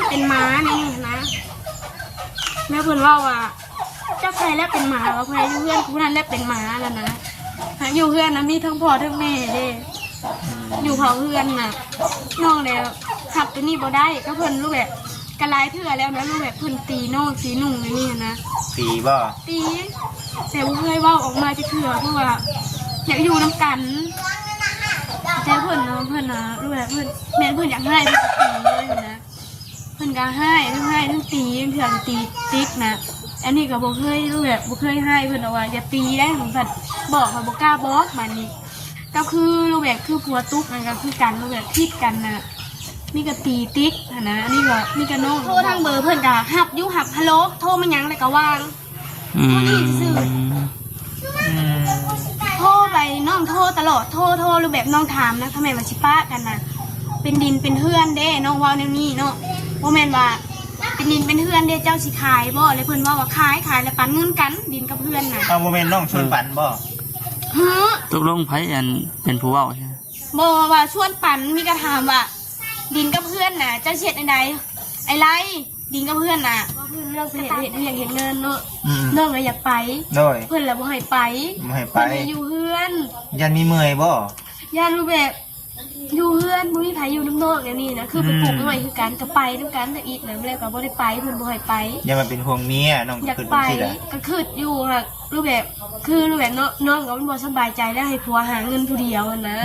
ເປັນໝາແນວນີ້ນະ. ແລ້ວເພິ່ນເວົ້າວ່າ ຈັກໃຜແລ້ວເປັນໝາ ວ່າໃຜຢູ່ເຮືອນຜູ້ນັ້ນແລ້ວເປັນໝານັ້ນນະ. ຫາກຢູ່ເຮືອນນະມີທັງພໍ່ທັງແມ່ເດ້ ຢູ່ເຝົ້າເຮືອນນະ. ນ້ອງແລ້ວຮັບໂຕນີ້ບໍ່ໄດ້ກັບເພິ່ນ ຮູ້ແບບ ກະຫຼາຍເທື່ອແລ້ວນະ ຮູ້ແບບເພິ່ນຕີນ້ອງຕີໜຸ່ງແນວນີ້ນະ. ຕີບໍ່? ຕີ ແຕ່ບໍ່ເຄີຍເວົ້າອອກມາຈັກເທື່ອ ເພາະວ່າຢາກຢູ່ນຳກັນ. ແຕ່ເພິ່ນນະ ເພິ່ນນະ ຮູ້ແບບເພິ່ນ ແມ່ນເພິ່ນຢາກຮ້າຍເພິ່ນກະຕີເລີຍນະ. ເພິ່ນກະຮ້າຍ ທັງຮ້າຍທັງຕີ ເທື່ອກະຕີຕິກນະ. ອັນນີ້ກະບໍ່ເຄີຍ ແບບບໍ່ເຄີຍຮ້າຍເພິ່ນດອກວ່າຢ່າຕີໄດ໋ ເພິ່ນພັດບອກ ຂ້ອຍບໍ່ກ້າບອກບາດນີ້. ກະຄືຮູບແບບຄືຜົວຕຸກຫັ້ນກະຄືກັນ ຮູບແບບຜິດກັນນະ ມີກະຕີຕິກຫັ້ນນະ. ອັນນີ້ກະມີກະນ້ອງໂທທາງເບີເພິ່ນກະຮັບຢູ່ ຮັບ ຮັລໂຫຼ ໂທມາຫຍັງແລ້ວກະວ່າງ. ອືມ ໂທໄປ ນ້ອງໂທຕະຫຼອດ ໂທ ໂທ ຫຼືແບບນ້ອງຖາມນະ ຖ້າແມ່ນວ່າຊິປະກັນນະ ເປັນດິນເປັນເຮືອນເດ້ ນ້ອງເວົ້າແນວນີ້ເນາະ. ບໍ່ແມ່ນວ່າເປັນດິນເປັນເຮືອນເດ້ ເຈົ້າຊິຂາຍບໍ່? ແລ້ວເພິ່ນເວົ້າວ່າຂາຍ ຂາຍແລ້ວປັນເງິນກັນ ດິນກັບເຮືອນນະ. ເອົາ ບໍ່ແມ່ນນ້ອງຊວນປັນບໍ່? ຫື ຕົກລົງໃຜອັນເປັນຜູ້ເວົ້າ? ບໍ່ ວ່າຊວນປັນ ມີກະຖາມວ່າ ດິນກັບເຮືອນນະ ເຈົ້າຊິເຮັດແນວໃດ ອ້າຍໄລ? ດິນກັບເຮືອນນະ ເວົ້າເລື່ອງໄປເຮັດ ເຮັດວຽກເຮັດງານເນາະ. ອືມ ນ້ອງກະຢາກໄປ ໂດຍ ເພິ່ນລະບໍ່ໃຫ້ໄປ ບໍ່ໃຫ້ໄປ ເພິ່ນໃຫ້ຢູ່ເຮືອນ. ຢ້ານມີເມື່ອຍບໍ່? ຢ້ານວ່າແບບຢູ່ເຮືອນບໍ່ມີໃຜຢູ່ນຳນ້ອງແນວນີ້ນະ ຄືໄປປູກອ້ອຍຄືກັນ ກະໄປນຳກັນ ແຕ່ອີກນະ ແລ້ວກະບໍ່ໄດ້ໄປ ເພິ່ນບໍ່ໃຫ້ໄປ. ຢ້ານວ່າເປັນຫ່ວງເມຍ ນ້ອງກະຄຶດຈັ່ງຊີ້ແຫຼະ ກະຄຶດຢູ່ຫັ້ນ ຫຼືແບບ ຄືແບບເນາະ ນ້ອງກະມັນບໍ່ສະບາຍໃຈແລ້ວ ໃຫ້ຜົວຫາເງິນຜູ້ດຽວຫັ້ນນະ.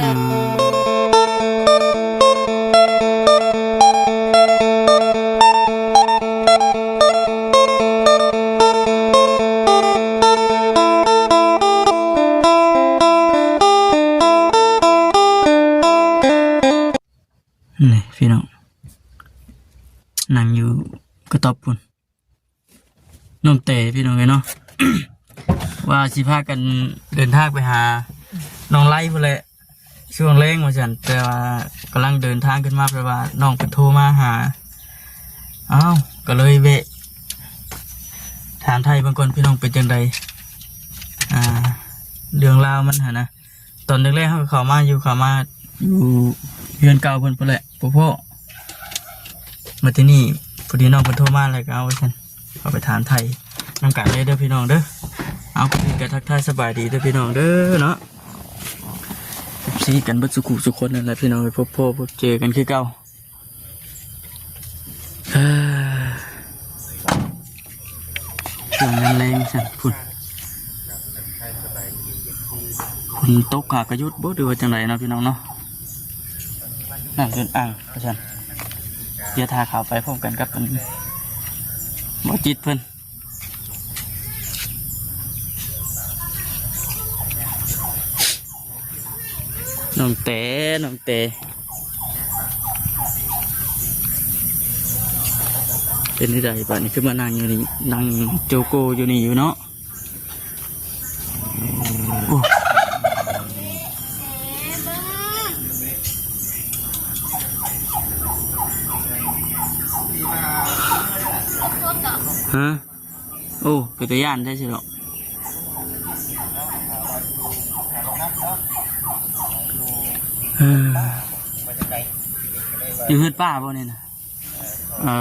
ອືມ ນີ້ພີ່ນ້ອງ ນັ່ງຢູ່ກະຕ໊ອບພຸ້ນ. ນ້ອງແຕພີ່ນ້ອງເອີຍເນາະ ວ່າຊິພາກັນເດີນທາງໄປຫານ້ອງໄລພຸ້ນແຫຼະ ຊ່ວງແລງວ່າຊັ້ນ ແຕ່ວ່າກຳລັງເດີນທາງຂຶ້ນມາ ແປວ່ານ້ອງເພິ່ນໂທມາຫາ ອ້າວ ກະເລີຍແວະຖາມໄຖ່ເບິ່ງກ່ອນພີ່ນ້ອງ ເປັນຈັ່ງໃດ ອ່າ ເລື່ອງລາວມັນຫັ້ນນະ. ຕອນແລກໆ ເຮົາກະເຂົ້າມາຢູ່ ເຂົ້າມາຢູ່ເຮືອນເກົ່າເພິ່ນພຸ້ນແຫຼະ ບໍ່ພໍ້ ມາທີ່ນີ້ ພໍດີນ້ອງເພິ່ນໂທມາແລ້ວກະເອົາວ່າຊັ້ນ ເຂົ້າໄປຖາມໄຖ່ນຳກັນເລີຍເດີພີ່ນ້ອງເດີ. ເອົາ ກ່ອນອື່ນກະທັກທາຍສະບາຍດີເດີພີ່ນ້ອງເດີເນາະ ເອັຟຊີ ກັນເບິດສູ່ຄູ່ສູ່ຄົນນັ້ນແຫຼະພີ່ນ້ອງ ໄປພົບພໍ້ພົບເຈີກັນຄືເກົ່າ. ເອີ ຊ່ວງຍາມແລງຊັ້ນ ພຸ້ນ ຝົນຕົກຫາກະຢຸດບໍ່ ຫຼືວ່າຈັ່ງໃດເນາະພີ່ນ້ອງເນາະ. ນ້ຳຈົນອັ່ງວ່າຊັ້ນ ດຽວຖ້າເຂົ້າໄປພ້ອມກັນກັບອັນ ບໍ່ຈິດເພິ່ນ. ນ້ອງແຕ ນ້ອງແຕ ເປັນຈັ່ງໃດບາດນີ້ ຄືມານັ່ງຢູ່ນີ້ ນັ່ງໂຈໂກຢູ່ນີ້ຢູ່ເນາະ. ໂອ້ ຮະ? ໂອ້ ເປັນຕາຢ້ານແທ້ຊິດອກ. ເອີ ຢູ່ເຮືອນປ້າບໍ່ນີ້ນະ? ເອີ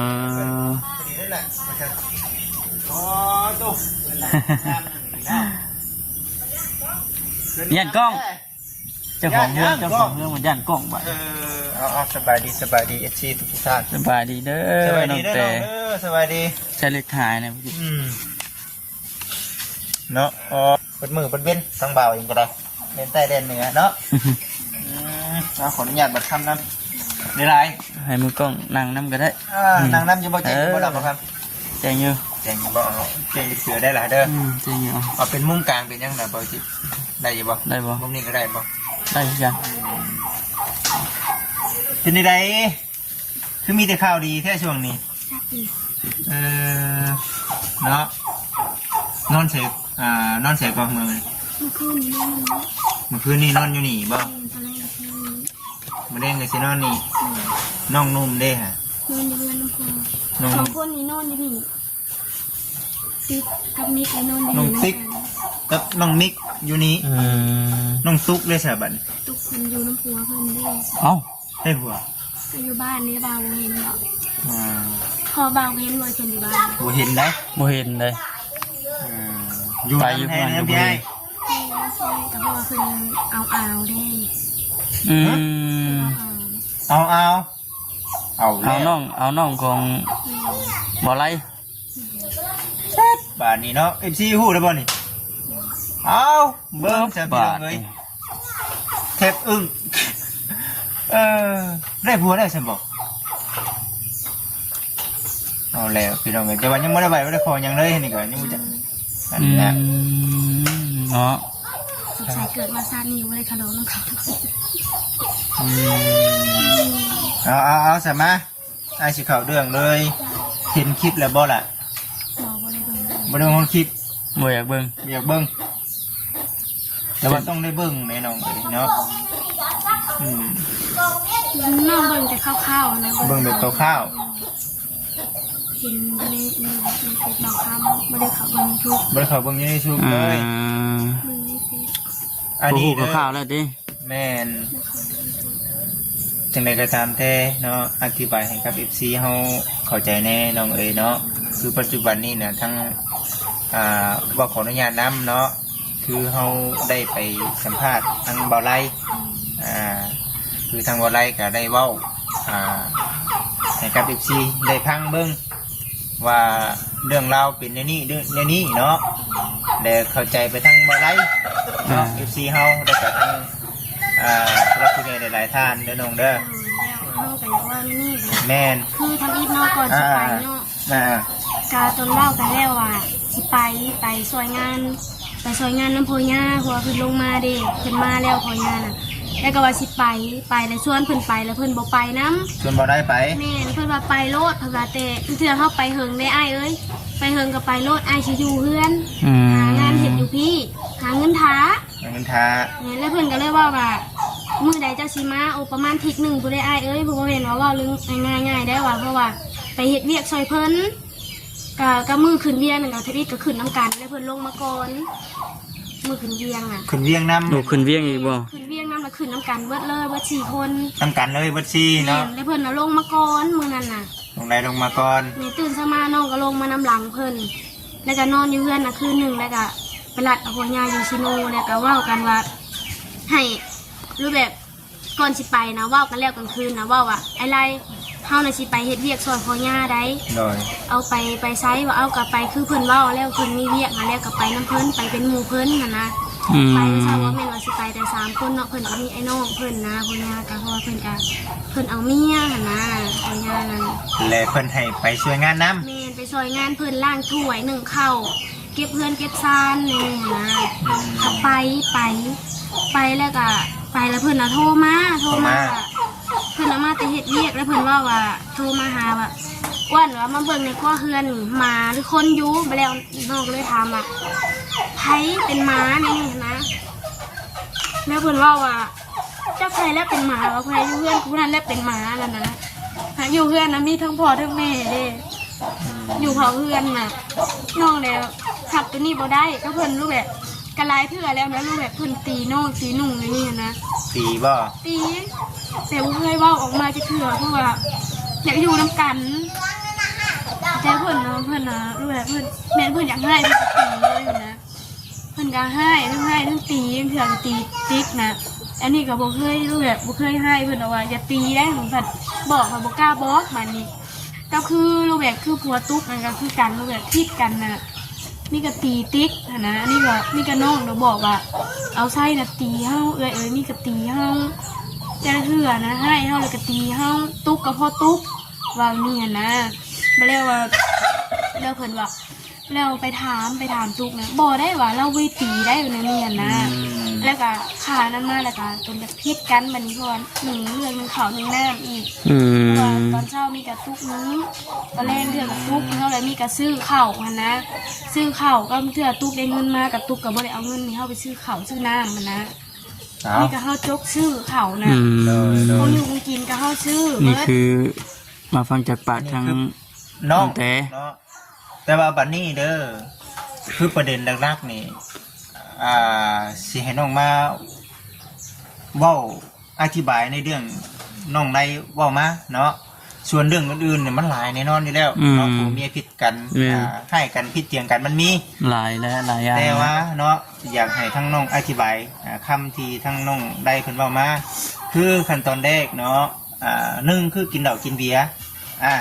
ຢ້ານກ້ອງ. ເຈົ້າຂອງເຮືອນ ຢ້ານຫຍັງ ເຈົ້າຂອງເຮືອນມັນຢ້ານກ້ອງບາດ. ເອີ ເອົາ ເອົາ ສະບາຍດີ ສະບາຍດີ ເອັຟຊີ ທຸກໆທ່ານ ສະບາຍດີເດີ ສະບາຍດີເດີ ນ້ອງແຕ ນ້ອງເດີ ສະບາຍດີ. ໃສ່ເຫຼັກຖ່າຍນະ ອືມ ເນາະ. ອໍ ເປີດມື້ເປີດເວັນ ທາງບ່າວເອງກະໄດ້ ແລ່ນໃຕ້ແລ່ນເໜືອເນາະ. ອືມ ເອົາ ຂໍອະນຸຍາດບັດຄຳນຳ ຫຼາຍໆ ໃຫ້ມືກ້ອງນັ່ງນຳກະໄດ້. ອ່າ ອືມ ນັ່ງນຳຢູ່ບໍ່? ແຈ້ງຢູ່ບໍ່ລະ ເອີ ບັດຄຳ? ແຈ້ງຢູ່ ແຈ້ງຢູ່ບໍ່? ເອົາ ແຈ້ງເສືອໄດ້ຫຼາຍເດີ. ອືມ ແຈ້ງຢູ່. ເອົາ ເອົາເປັນມຸມກາງເປັນຫຍັງນະ ບໍ່ຈິດ ໄດ້ຢູ່ບໍ່? ໄດ້ບໍ່? ມຸມນີ້ກະໄດ້ບໍ່? ໄດ້ຄືກັນ. ອືມ ເປັນຈັ່ງໃດ ຄືມີແຕ່ຂ່າວດີແທ້ຊ່ວງນີ້? ເອີ ເນາະ ນອນໃສ ອ່າ ນອນໃສເກາະ ມື້ ມື້ຄືນນີ້ນອນ ມື້ຄືນນີ້ນອນຢູ່ນີ້ບໍ່? ແມ່ນ ຕອນແລກນອນຢູ່ນີ້ ມື້ແລງກະຊິນອນນີ້. ອືມ ນ້ອງນຸ່ມເດ້ຫະ? ນອນຢູ່ເຮືອນນ້ອງ ນ້ອງ ສອງຄົນນີ້ນອນຢູ່ນີ້ ຕິກກັບມິກ ແລ້ວນອນຢູ່ ນ້ອງຕິກ ກັບນ້ອງມິກຢູ່ນີ້. ອືມ ນ້ອງຕຸກເດ້ສະບາດນີ້? ຕຸກເພິ່ນຢູ່ນຳຜົວເພິ່ນເດ້. ເອົ້າ ໃຜຜົວ? ກະຢູ່ບ້ານນີ້ ບ່າວບໍ່ເຫັນເນາະ. ອືມ ພໍບ່າວເຫັນບໍ່ເພິ່ນຢູ່ບ້ານ ບໍ່ເຫັນໄດ໋ ບໍ່ເຫັນເດ້. ອືມ ຢູ່ ໄປຢູ່ນຳໃຜ ເພິ່ນ ນຳ ກໍບໍ່ ແມ່ນ ເພິ່ນເອົາອາວເດ້ ອືມ ເອົາອາວ ເອົາແລ້ວ ເອົານ້ອງ ເອົານ້ອງຂອງ ແມ່ນ ບໍ່ໄລ ບາດນີ້ເນາະ ເອັຟຊີ ຮູ້ແລ້ວບໍ່ນີ້? ເອົາ ເບິ່ງຊະພີ່ນ້ອງເອີຍ ບາດນີ້ ແທບອຶ້ງ ເອີ ໄດ້ຜົວແລ້ວຊັ້ນບໍ? ເອົາແລ້ວພີ່ນ້ອງເອີຍ ແຕ່ວ່າຍັງບໍ່ໄດ້ໄຫວ້ ບໍ່ໄດ້ຂໍຫຍັງເລີຍ ນີ້ກໍຍັງບໍ່ຈັກ ອືມ ອັນນີ້ນະ ອືມ ເນາະ ສົງໄສເກີດມາຊາດນີ້ບໍ່ໄດ້ຄາດອງນຳເຂົາ ອືມ ເອົາ ເອົາ ເອົາ ສະມາ ອ້າຍຊິເຂົ້າເລື່ອງເລີຍ ເຫັນຄລິບແລ້ວບໍ່ລະ? ບໍ່ ບໍ່ໄດ້ເບິ່ງ ບໍ່ໄດ້ເບິ່ງຄລິບ ບໍ່ຢາກເບິ່ງ ບໍ່ຢາກເບິ່ງ ແຕ່ວ່າຕ້ອງໄດ້ເບິ່ງແນ່ນ້ອງເອີຍເນາະ ອືມ ນ້ອງເບິ່ງແຕ່ຄ່າວໆນະ ເບິ່ງແບບຄ່າວໆ ເຫັນຢູ່ໃນ ໃນ ໃນເຟສບ່າວຄຳ ບໍ່ໄດ້ເຂົ້າເບິ່ງຢູທູບ ບໍ່ໄດ້ເຂົ້າເບິ່ງຢູທູບເລີຍ ອືມ ເບິ່ງໃນເຟສ ອັນນີ້ຄືຄ່າວໆແລ້ວຕິ ແມ່ນ ຈັ່ງໃດກໍຕາມແຕ່ເນາະ ອະທິບາຍໃຫ້ກັບເອັຟຊີເຮົາເຂົ້າໃຈແດ່ນ້ອງເອີຍເນາະ ຄືປັດຈຸບັນນີ້ນະ ທັງ ອ່າ ເວົ້າຂໍອະນຸຍາດນຳເນາະ ຄືເຮົາໄດ້ໄປສຳພາດທາງບ່າວໄລ ອ່າ ຄືທາງບ່າວໄລກໍໄດ້ເວົ້າ ອ່າ ໃຫ້ກັບເອັຟຊີໄດ້ຟັງເບິ່ງ ວ່າເລື່ອງລາວເປັນແນວນີ້ ແນວນີ້ເນາະ ແລະເຂົ້າໃຈໄປທາງບ່າວໄລເນາະ ອ່າ ເອັຟຊີເຮົາ ແລະກະທາງ ອ່າ ຜູ້ຫຼັກຜູ້ໃຫຍ່ຫຼາຍໆທ່ານເດີນ້ອງເດີ ເຮົາກໍຢາກເວົ້າແນວນີ້ ແມ່ນ ຄືທຳອິດເນາະ ກ່ອນຊິໄປເນາະ ອ່າ ກະຕົນເວົ້າກັນແລ້ວວ່າຊິໄປ ໄປຊ່ວຍງານ ໄປຊ່ວຍງານນຳພໍ່ຍ່າ ເພາະວ່າເພິ່ນລົງມາເດ້ ເພິ່ນມາແລ້ວພໍ່ຍ່ານະ ແລ້ວກໍວ່າຊິໄປ ໄປແລ້ວຊວນເພິ່ນໄປ ແລ້ວເພິ່ນບໍ່ໄປນຳ ຊວນບໍ່ໄດ້ໄປ ແມ່ນ ເພິ່ນວ່າໄປໂລດ ເພິ່ນວ່າ ແຕ່ເທື່ອເຮົາໄປເຫິງເດ້ອ້າຍເອີຍ ໄປເຫິງກໍໄປໂລດ ອ້າຍຊິຢູ່ເຮືອນ ອືມ ຫາງານເຮັດຢູ່ພີ້ ຫາເງິນຖ້າ ຫາເງິນຖ້າ ແມ່ນ ແລ້ວເພິ່ນກໍເລີຍເວົ້າວ່າ ມື້ໃດເຈົ້າຊິມາ? ໂອ ປະມານທິດໜຶ່ງພຸ້ນເດ້ອ້າຍເອີຍ ເພາະບໍ່ແມ່ນວ່າເວົ້າເລື່ອງງ່າຍໆໄດ໋ວ່າ ເພາະວ່າໄປເຮັດວຽກຊ່ອຍເພິ່ນ ກະ ກະມື້ຂຶ້ນວຽກນັ້ນກະທຳອິດກະຂຶ້ນນຳກັນ ແລ້ວເພິ່ນລົງມາກ່ອນ ມື້ຂຶ້ນວຽກນະ ຂຶ້ນວຽກນຳ ໂອ້ ຂຶ້ນວຽກອີກບໍ່? ຂຶ້ນວຽກນຳ ລະຂຶ້ນນຳກັນເບິດເລີຍ ເບິດສີ່ຄົນ ນຳກັນເລີຍເບິດສີ່ເນາະ ແມ່ນ ແລ້ວເພິ່ນນະລົງມາກ່ອນມື້ນັ້ນນະ ລົງໄດ້ລົງມາກ່ອນ ແມ່ນ ຕື່ນເຊົ້າມານ້ອງກະລົງມານຳຫຼັງເພິ່ນ ແລ້ວກະນອນຢູ່ເຮືອນນະຄືນໜຶ່ງ ແລ້ວກະໄປລັດເອົາຜົວຍ່າຢູ່ຊີໂນ ແລ້ວກະເວົ້າກັນວ່າ ໃຫ້ຮູບແບບ ກ່ອນຊິໄປນະ ເວົ້າກັນແລ້ວກາງຄືນນະ ເວົ້າວ່າ ອ້າຍໄລ ເຮົານະຊິໄປເຮັດວຽກຊ່ອຍພໍ່ຍ່າໃດ໋ ໂດຍ ເອົາໄປ ໄປໃສ ວ່າເອົາກະໄປຄືເພິ່ນເວົ້າແລ້ວ ເພິ່ນມີວຽກຫັ້ນ ແລ້ວກະໄປນຳເພິ່ນ ໄປເປັນໝູ່ເພິ່ນຫັ້ນນະ ອືມ ໄປຊະ ບໍ່ແມ່ນວ່າຊິໄປແຕ່ສາມຄົນເນາະ ເພິ່ນກະມີອ້າຍນ້ອງເພິ່ນນະ ພໍ່ຍ່າກະ ເພາະວ່າເພິ່ນກະ ເພິ່ນເອົາເມຍຫັ້ນນະ ພໍ່ຍ່ານັ້ນ ແລະເພິ່ນໃຫ້ໄປຊ່ວຍງານນຳ ແມ່ນ ໄປຊ່ອຍງານເພິ່ນ ລ້າງຖ້ວຍ ໜຶ້ງເຂົ້າ ເກັບເຮືອນເກັບຊານແນວນີ້ຫັ້ນນະ ອືມ ກໍໄປ ໄປ ໄປແລ້ວກະ ໄປແລ້ວເພິ່ນນະໂທມາ ໂທມາ ໂທມາ ເພິ່ນນະມາແຕ່ເຮັດວຽກ ແລ້ວເພິ່ນເວົ້າວ່າ ໂທມາຫາວ່າ ອ້ວນ ວ່າມາເບິ່ງໃນຄົວເຮືອນນີ້ ໝາຫຼືຄົນຢູ່? ບາດແລ້ວນ້ອງກໍເລີຍຖາມວ່າ ໃຜເປັນໝາ? ແນວນີ້ຫັ້ນນະ ແລ້ວເພິ່ນເວົ້າວ່າ ຈັກໃຜແລ້ວເປັນໝາ ວ່າຜູ້ໃດຢູ່ເຮືອນຜູ້ນັ້ນແຫຼະເປັນໝານັ້ນນະ ຫາກຢູ່ເຮືອນນະມີທັງພໍ່ທັງແມ່ເດ້ ຢູ່ເຜົາເຮືອນນະ ນ້ອງແລ້ວຮັບໂຕນີ້ບໍ່ໄດ້ ກໍເພິ່ນຮູ້ແບບ ກໍຫຼາຍເທື່ອແລ້ວນະ ຮູ້ແບບເພິ່ນຕີນ້ອງຕີໜຸ່ງແນວນີ້ຫັ້ນນະ ຕີບໍ່? ຕີ ແຕ່ບໍ່ເຄີຍເວົ້າອອກມາຈັກເທື່ອ ເພາະວ່າຢາກຢູ່ນຳກັນ ແຕ່ເພິ່ນນະ ເພິ່ນນະ ຮູ້ແບບເພິ່ນ ແມ່ນເພິ່ນຢາກຮ້າຍເພິ່ນກໍຕີເລີຍຫັ້ນນະ ເພິ່ນກໍຮ້າຍ ທັງຮ້າຍທັງຕີ ບາງເທື່ອກໍຕີຕິກນະ ອັນນີ້ກໍບໍ່ເຄີຍ ແບບບໍ່ເຄີຍຮ້າຍເພິ່ນດອກວ່າຢ່າຕີໄດ໋ ເພິ່ນພັດບອກກໍບໍ່ກ້າບອກ ບາດນີ້ກໍຄືຮູບແບບຄືຜົວຕຸກນັ້ນກໍຄືກັນ ຮູບແບບຜິດກັນນະ ມີກໍຕີຕິກຫັ້ນນະ ອັນນີ້ກໍມີກໍນ້ອງດອກບອກວ່າ ເອົາໄຊນະຕີເຮົາ ເອື້ອຍເອີຍ ມີກໍຕີເຮົາ ແຕ່ລະເທື່ອນະ ຮ້າຍເຮົາແລ້ວກໍຕີເຮົາ ຕຸກກໍພໍຕຸກ ເວົ້ານີ້ຫັ້ນນະ ບາດແລ້ວວ່າ ແລ້ວເພິ່ນວ່າ ແລ້ວໄປຖາມ ໄປຖາມຕຸກນະ ບໍ່ໄດ້ວ່າລາວບໍ່ໄດ້ຕີໄດ໋ ແນວນີ້ຫັ້ນນະ ອືມ ແລ້ວກະຂານັ້ນມາ ແລ້ວກະຈົນແບບຜິດກັນ ບາດນີ້ເພາະວ່າໜຶ້ງເລື່ອງໜຶ້ງເຂົ້າໜຶ້ງນ້ຳອີກ ອືມ ເພາະວ່າຕອນເຊົ້າມີກະຕຸກໜຶ້ງ ຕອນແລງເທື່ອກະຕຸກ ເຮົາລະມີກະຊື້ເຂົ້າຫັ້ນນະ ຊື້ເຂົ້າ ບາງເທື່ອຕຸກໄດ້ເງິນມາ ກະຕຸກກະບໍ່ໄດ້ເອົາເງິນໃຫ້ເຮົາໄປຊື້ເຂົ້າຊື້ນ້ຳຫັ້ນນະ ເອົ້າ ມີກະເຮົາຈົກຊື້ເຂົ້ານະ ອືມ ໂດຍ ໂດຍ ຂອງຢູ່ຂອງກິນກະເຮົາຊື້ ນີ້ຄືມາຟັງຈາກປາກທາງ ນ້ອງແຕ່ເນາະ ແຕ່ວ່າບັດນີ້ເດີ ຄືປະເດັນຫຼັກໆນີ້ ອ່າ ຊິໃຫ້ນ້ອງມາເວົ້າອະທິບາຍໃນເລື່ອງນ້ອງໄລເວົ້າມາເນາະ ສ່ວນເລື່ອງອື່ນໆນີ້ມັນຫຼາຍແນ່ນອນຢູ່ແລ້ວ ອືມ ເນາະ ຜົວເມຍຜິດກັນ ແມ່ນ ອ່າ ຮ້າຍກັນ ຜິດຖຽງກັນ ມັນມີຫຼາຍແຫຼະ ຫຼາຍຢ່າງ ແຕ່ວ່າເນາະ ຢາກໃຫ້ທາງນ້ອງອະທິບາຍ ອ່າ ຄຳທີ່ທາງນ້ອງໄດ້ເພິ່ນເວົ້າມາ ຄືຂັ້ນຕອນແລກເນາະ ອ່າ ໜຶ່ງ ຄືກິນເຫຼົ້າກິນເບຍ ອ່າ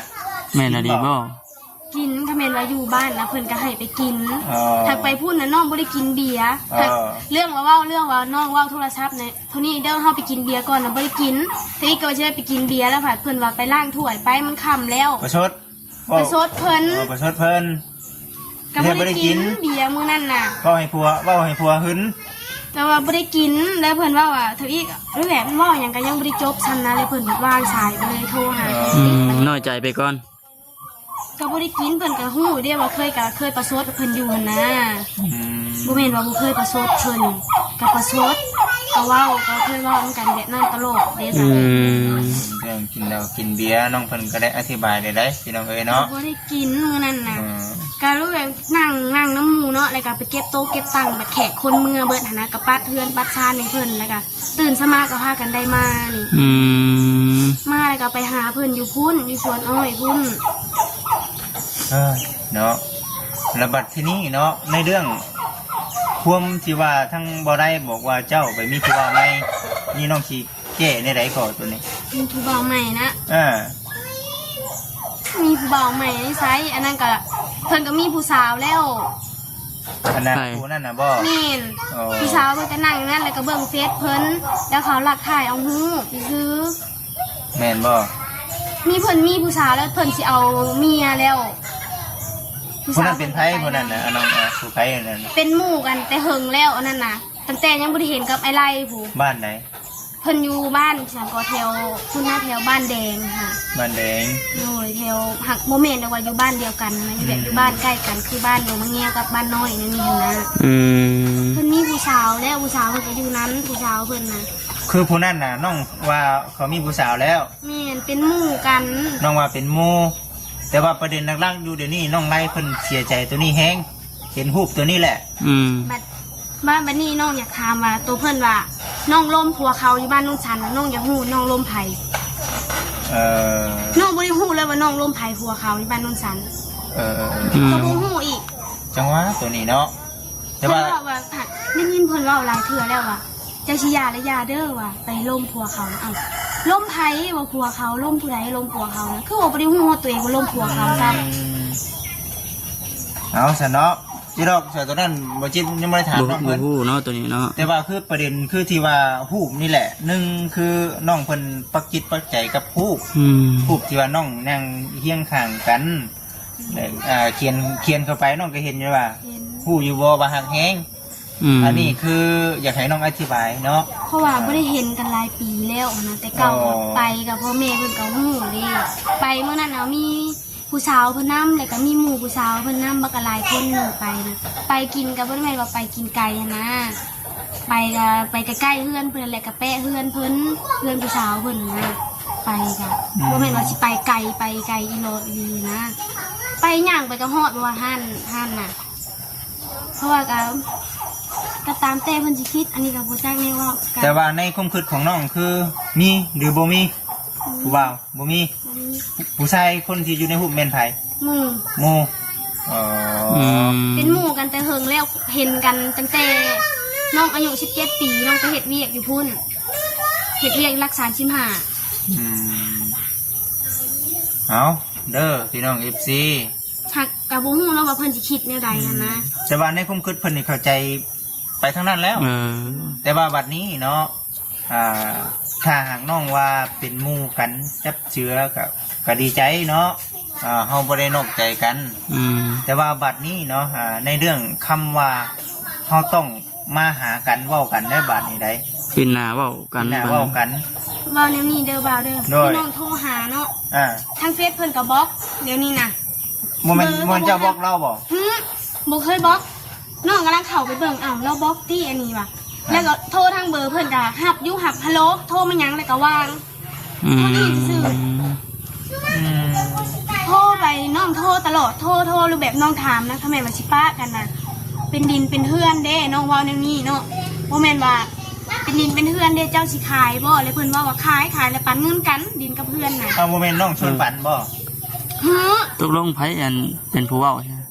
ແມ່ນອີ່ຫຼີບໍ່? ກິນ ຄະແມ່ນວ່າຢູ່ບ້ານນະ ເພິ່ນກະໃຫ້ໄປກິນ ອໍ ຖ້າໄປພຸ້ນນະ ນ້ອງບໍ່ໄດ້ກິນເບຍ ອໍ ຖ້າເລື່ອງວ່າເວົ້າ ເລື່ອງວ່ານ້ອງເວົ້າໂທລະສັບນະ ເທົ່ານີ້ເດີ ເຮົາໄປກິນເບຍກ່ອນນະ ບໍ່ໄດ້ກິນ ທະວິກກໍວ່າຊິໄດ້ໄປກິນເບຍ ແລ້ວພັດເພິ່ນວ່າໄປລ້າງຖ້ວຍໄປ ມັນຄ່ຳແລ້ວ ປະຊົດ ປະຊົດເພິ່ນ ເອີ ປະຊົດເພິ່ນ ກໍບໍ່ໄດ້ກິນເບຍມື້ນັ້ນນະ ເວົ້າໃຫ້ຜົວ ເວົ້າໃຫ້ຜົວຫຶງ ແຕ່ວ່າບໍ່ໄດ້ກິນ ແລ້ວເພິ່ນເວົ້າວ່າ ທະວິກ ຫຼືແບບເວົ້າຫຍັງກໍຍັງບໍ່ໄດ້ຈົບຊ້ຳນະ ແລ້ວເພິ່ນວາງສາຍ ກໍເລີຍໂທຫາ ອືມ ນ້ອຍໃຈໄປກ່ອນ ກໍບໍ່ໄດ້ກິນ ເພິ່ນກໍຮູ້ເດ້ວ່າເຄີຍ ກໍເຄີຍປະຊົດເພິ່ນຢູ່ຫັ້ນນະ ອືມ ບໍ່ແມ່ນວ່າບໍ່ເຄີຍປະຊົດເພິ່ນ ກໍປະຊົດ ກໍເວົ້າ ກໍເຄີຍເວົ້ານຳກັນແບບນັ້ນຕະຫຼອດເດ້ ອືມ ເລື່ອງກິນເຫຼົ້າກິນເບຍ ນ້ອງເພິ່ນກໍໄດ້ອະທິບາຍໄດ້ ພີ່ນ້ອງເອີຍເນາະ ບໍ່ໄດ້ກິນມື້ນັ້ນນະ ເອີ ກໍຮູ້ແບບນັ່ງ ນັ່ງນຳໝູ່ເນາະ ແລ້ວກໍໄປເກັບໂຕະເກັບຕັ່ງ ບັດແຂກຄົນເມືອເບິດຫັ້ນນະ ກໍປັດເຮືອນປັດຊານໃຫ້ເພິ່ນ ແລ້ວກໍ ຕື່ນສະມາກໍພາກັນໄດ້ມານີ້ ອືມ ມາແລ້ວກໍໄປຫາເພິ່ນຢູ່ພຸ້ນ ຢູ່ສວນອ້ອຍພຸ້ນ ເອີ ເນາະ ແລ້ວບັດທີນີ້ເນາະ ໃນເລື່ອງຄວາມທີ່ວ່າທາງບໍ່ໄດ້ບອກວ່າເຈົ້າໄປມີຜູ້ບ່າວໃໝ່ ນີ້ນ້ອງຊິແກ້ແນວໃດກໍໂຕນີ້? ມີຜູ້ບ່າວໃໝ່ນະ? ເອີ ມີຜູ້ບ່າວໃໝ່ໃນໃສ? ອັນນັ້ນກໍ ເພິ່ນກໍມີຜູ້ສາວແລ້ວ. ອັນນັ້ນ ໃຜ? ຜູ້ນັ້ນນະບໍ? ແມ່ນ. ອໍ ຜູ້ສາວເພິ່ນກໍນັ່ງຢູ່ນັ້ນ ແລ້ວກໍເບິ່ງເຟສເພິ່ນ ແລ້ວເຂົາລັກຖ່າຍເອົາຮູບຊື່ໆ. ແມ່ນບໍ່? ມີ ເພິ່ນມີຜູ້ສາວແລ້ວ ເພິ່ນຊິເອົາເມຍແລ້ວ. ຜູ້ສາວ ຜູ້ນັ້ນເປັນໃຜ? ຜູ້ນັ້ນນະ ອັນນັ້ນ ອາ ຜູ້ໃຜອັນນັ້ນ? ເປັນໝູ່ກັນແຕ່ເຫິງແລ້ວ ອັນນັ້ນນະ ຕັ້ງແຕ່ຍັງບໍ່ໄດ້ເຫັນກັບອ້າຍໄລຜູ້. ບ້ານໃດ? ເພິ່ນຢູ່ບ້ານ ສາງກໍແຖວພຸ້ນນະ ແຖວບ້ານແດງຫັ້ນ. ບ້ານແດງ. ໂດຍ ແຖວ ຫາກບໍ່ແມ່ນດອກວ່າຢູ່ບ້ານດຽວກັນນະ ຢູ່ແບບ ອືມ ຢູ່ບ້ານໃກ້ກັນ ຄືບ້ານດອງມະແງວກັບບ້ານນ້ອຍນີ້ຫັ້ນນະ. ອືມ ເພິ່ນມີຜູ້ສາວແລ້ວ ຜູ້ສາວເພິ່ນກໍຢູ່ນຳ ຜູ້ສາວເພິ່ນນະ. ຄືຜູ້ນັ້ນນະ ນ້ອງວ່າເຂົາມີຜູ້ສາວແລ້ວ? ແມ່ນ ເປັນໝູ່ກັນ. ນ້ອງວ່າເປັນໝູ່ ແຕ່ວ່າປະເດັນຫຼັກໆຢູ່ດຽວນີ້ ນ້ອງໄລເພິ່ນເສຍໃຈໂຕນີ້ແຮງ ເຫັນຮູບໂຕນີ້ແຫຼະ. ອືມ ບັດ ມາບັດນີ້ນ້ອງຢາກຖາມວ່າ ໂຕເພິ່ນວ່ານ້ອງລົມຜົວເຂົາຢູ່ບ້ານໂນນສັນ ນ້ອງຢາກຮູ້ນ້ອງລົມໃຜ? ເອີ ນ້ອງບໍ່ໄດ້ຮູ້ເລີຍວ່ານ້ອງລົມໃຜ ຜົວເຂົາຢູ່ບ້ານໂນນສັນ. ເອີ ເອີ ເອີ ອືມ ກໍບໍ່ຮູ້ອີກ. ຈັ່ງຫວະໂຕນີ້ເນາະ ແຕ່ວ່າ ເພິ່ນເວົ້າວ່າ ໄດ້ຍິນເພິ່ນເວົ້າຫຼາຍເທື່ອແລ້ວວ່າ ເຈົ້າຊິຢ່າລະຢ່າເດີວ່າ ໄປລົມຜົວເຂົາ. ເອົ້າ ລົມໃຜວ່າຜົວເຂົາ? ລົມຜູ້ໃດ? ລົມຜົວເຂົານະ ຄືວ່າບໍ່ໄດ້ຮູ້ວ່າໂຕເອງວ່າລົມຜົວເຂົາຊ້ຳ. ອືມ ເອົາຊັ້ນເນາະ. ຈິດອກ ສາວໂຕນັ້ນບໍ່ຈິດຍັງບໍ່ໄດ້ຖາມນ້ອງເພິ່ນ ບໍ່ຮູ້ເນາະໂຕນີ້ເນາະ. ແຕ່ວ່າຄືປະເດັນຄືທີ່ວ່າຮູບນີ້ແຫຼະ ໜຶ່ງ ຄືນ້ອງເພິ່ນປັກຈິດປັກໃຈກັບຮູບ ອືມ ຮູບທີ່ວ່ານ້ອງນັ່ງຮຽງຂ້າງກັນ ແລະ ອ່າ ຂຽນ ຂຽນເຂົ້າໄປ ນ້ອງກໍເຫັນຢູ່ວ່າ ເຫັນ ຮູ້ຢູ່ບໍ່ວ່າຮັກແຮງ. ອືມ ອັນນີ້ຄືຢາກໃຫ້ນ້ອງອະທິບາຍເນາະ ເພາະວ່າ ອ່າ ບໍ່ໄດ້ເຫັນກັນຫຼາຍປີແລ້ວນະ ແຕ່ເກົ່າ ອໍ ໄປກັບພໍ່ແມ່ເພິ່ນກໍຮູ້ເດ້. ໄປມື້ນັ້ນນະ ມີ ຜູ້ສາວເພິ່ນນຳ ແລ້ວກໍມີໝູ່ຜູ້ສາວເພິ່ນນຳ ບັກຫຼາຍຄົນໜຶ່ງໄປນະ. ໄປກິນກໍບໍ່ໄດ້ແມ່ນວ່າໄປກິນໄກຫັ້ນນະ ໄປກໍໄປໃກ້ໆເຮືອນເພິ່ນ ແລ້ວກໍແປະເຮືອນເພິ່ນ ເຮືອນຜູ້ສາວເພິ່ນນະ. ໄປກໍ ອືມ ບໍ່ແມ່ນວ່າຊິໄປໄກ ໄປໄກອີ່ຫຼໍອີ່ຫຼີນະ ໄປຍ່າງໄປກໍຮອດ ບໍ່ວ່າຮ້ານ ຮ້ານນະ. ເພາະວ່າກໍ ກໍຕາມແຕ່ເພິ່ນຊິຄິດ ອັນນີ້ກໍບໍ່ຈັກແນວເວົ້າ. ແຕ່ວ່າໃນຄວາມຄິດຂອງນ້ອງຄືມີ ຫຼື ບໍ່ມີ ອືມ ຜູ້ບ່າວ? ບໍ່ມີ. ບໍ່ມີ. ຜູ້ຊາຍຄົນທີ່ຢູ່ໃນຮູບແມ່ນໃຜ? ໝູ່. ໝູ່. ອໍ ອືມ ເປັນໝູ່ກັນແຕ່ເຫິງແລ້ວ ເຫັນກັນຕັ້ງແຕ່ນ້ອງອາຍຸສິບເຈັດປີ ນ້ອງໄປເຮັດວຽກຢູ່ພຸ້ນ ເຮັດວຽກຫຼັກສາມສິບຫ້າ. ອືມ ເອົາເດີ ພີ່ນ້ອງເອັຟຊີ ຫາກກໍບໍ່ຮູ້ເນາະວ່າເພິ່ນຊິຄິດແນວໃດຫັ້ນນະ. ອືມ ແຕ່ວ່າໃນຄວາມຄິດເພິ່ນນີ້ເຂົ້າໃຈໄປທາງນັ້ນແລ້ວ. ເອີ ແຕ່ວ່າບັດນີ້ເນາະ ອ່າ ຖ້າຫາກນ້ອງວ່າເປັນໝູ່ກັນ ຈັບເຈືອ ກໍ ກໍດີໃຈເນາະ ອ່າ ເຮົາບໍ່ໄດ້ນອກໃຈກັນ. ອືມ ແຕ່ວ່າບັດນີ້ເນາະ ອ່າ ໃນເລື່ອງຄຳວ່າເຮົາຕ້ອງມາຫາກັນເວົ້າກັນໃນບາດນີ້ໃດ ປິ່ນໜ້າເວົ້າກັນ ປິ່ນໜ້າເວົ້າກັນ. ເວົ້າແນວນີ້ເດີບ່າວເດີ ໂດຍ ພີ່ນ້ອງໂທຫາເນາະ ອ່າ ທາງເຟສເພິ່ນກໍບລັອກດຽວນີ້ນະ. ບໍ່ແມ່ນ ບໍ່ແມ່ນເຈົ້າບລັອກລາວບໍ? ຫື ບໍ່ເຄີຍບລັອກ ນ້ອງກຳລັງເຂົ້າໄປເບິ່ງ ອ້າວ ລາວບລັອກຕິອັນນີ້ວ່າ ອ່າ ແລ້ວກໍໂທທາງເບີເພິ່ນກໍຮັບຢູ່ ຮັບ ຮັລໂຫຼ ໂທມາຫຍັງ ແລ້ວກໍວ່າງ. ອືມ ເທົ່ານີ້ຊື່ໆ. ອືມ ໂທໄປ ນ້ອງໂທຕະຫຼອດ ໂທ ໂທ ຫຼືແບບນ້ອງຖາມນະ ຖ້າແມ່ນວ່າຊິປະກັນນະ ເປັນດິນເປັນເຮືອນເດ້ ນ້ອງເວົ້າແນວນີ້ເນາະ ບໍ່ແມ່ນວ່າ ດິນເປັນເຮືອນເດ້ ເຈົ້າຊິຂາຍບໍ່? ແລ້ວເພິ່ນເວົ້າວ່າ ຂາຍ ຂາຍ ແລ້ວປັນເງິນກັນ ດິນກັບເຮືອນນະ. ເອົາ ບໍ່ແມ່ນນ້ອງຊວນປັນບໍ່? ຫື ຕົກລົງໃຜອັນເປັນຜູ້ເວົ້າ?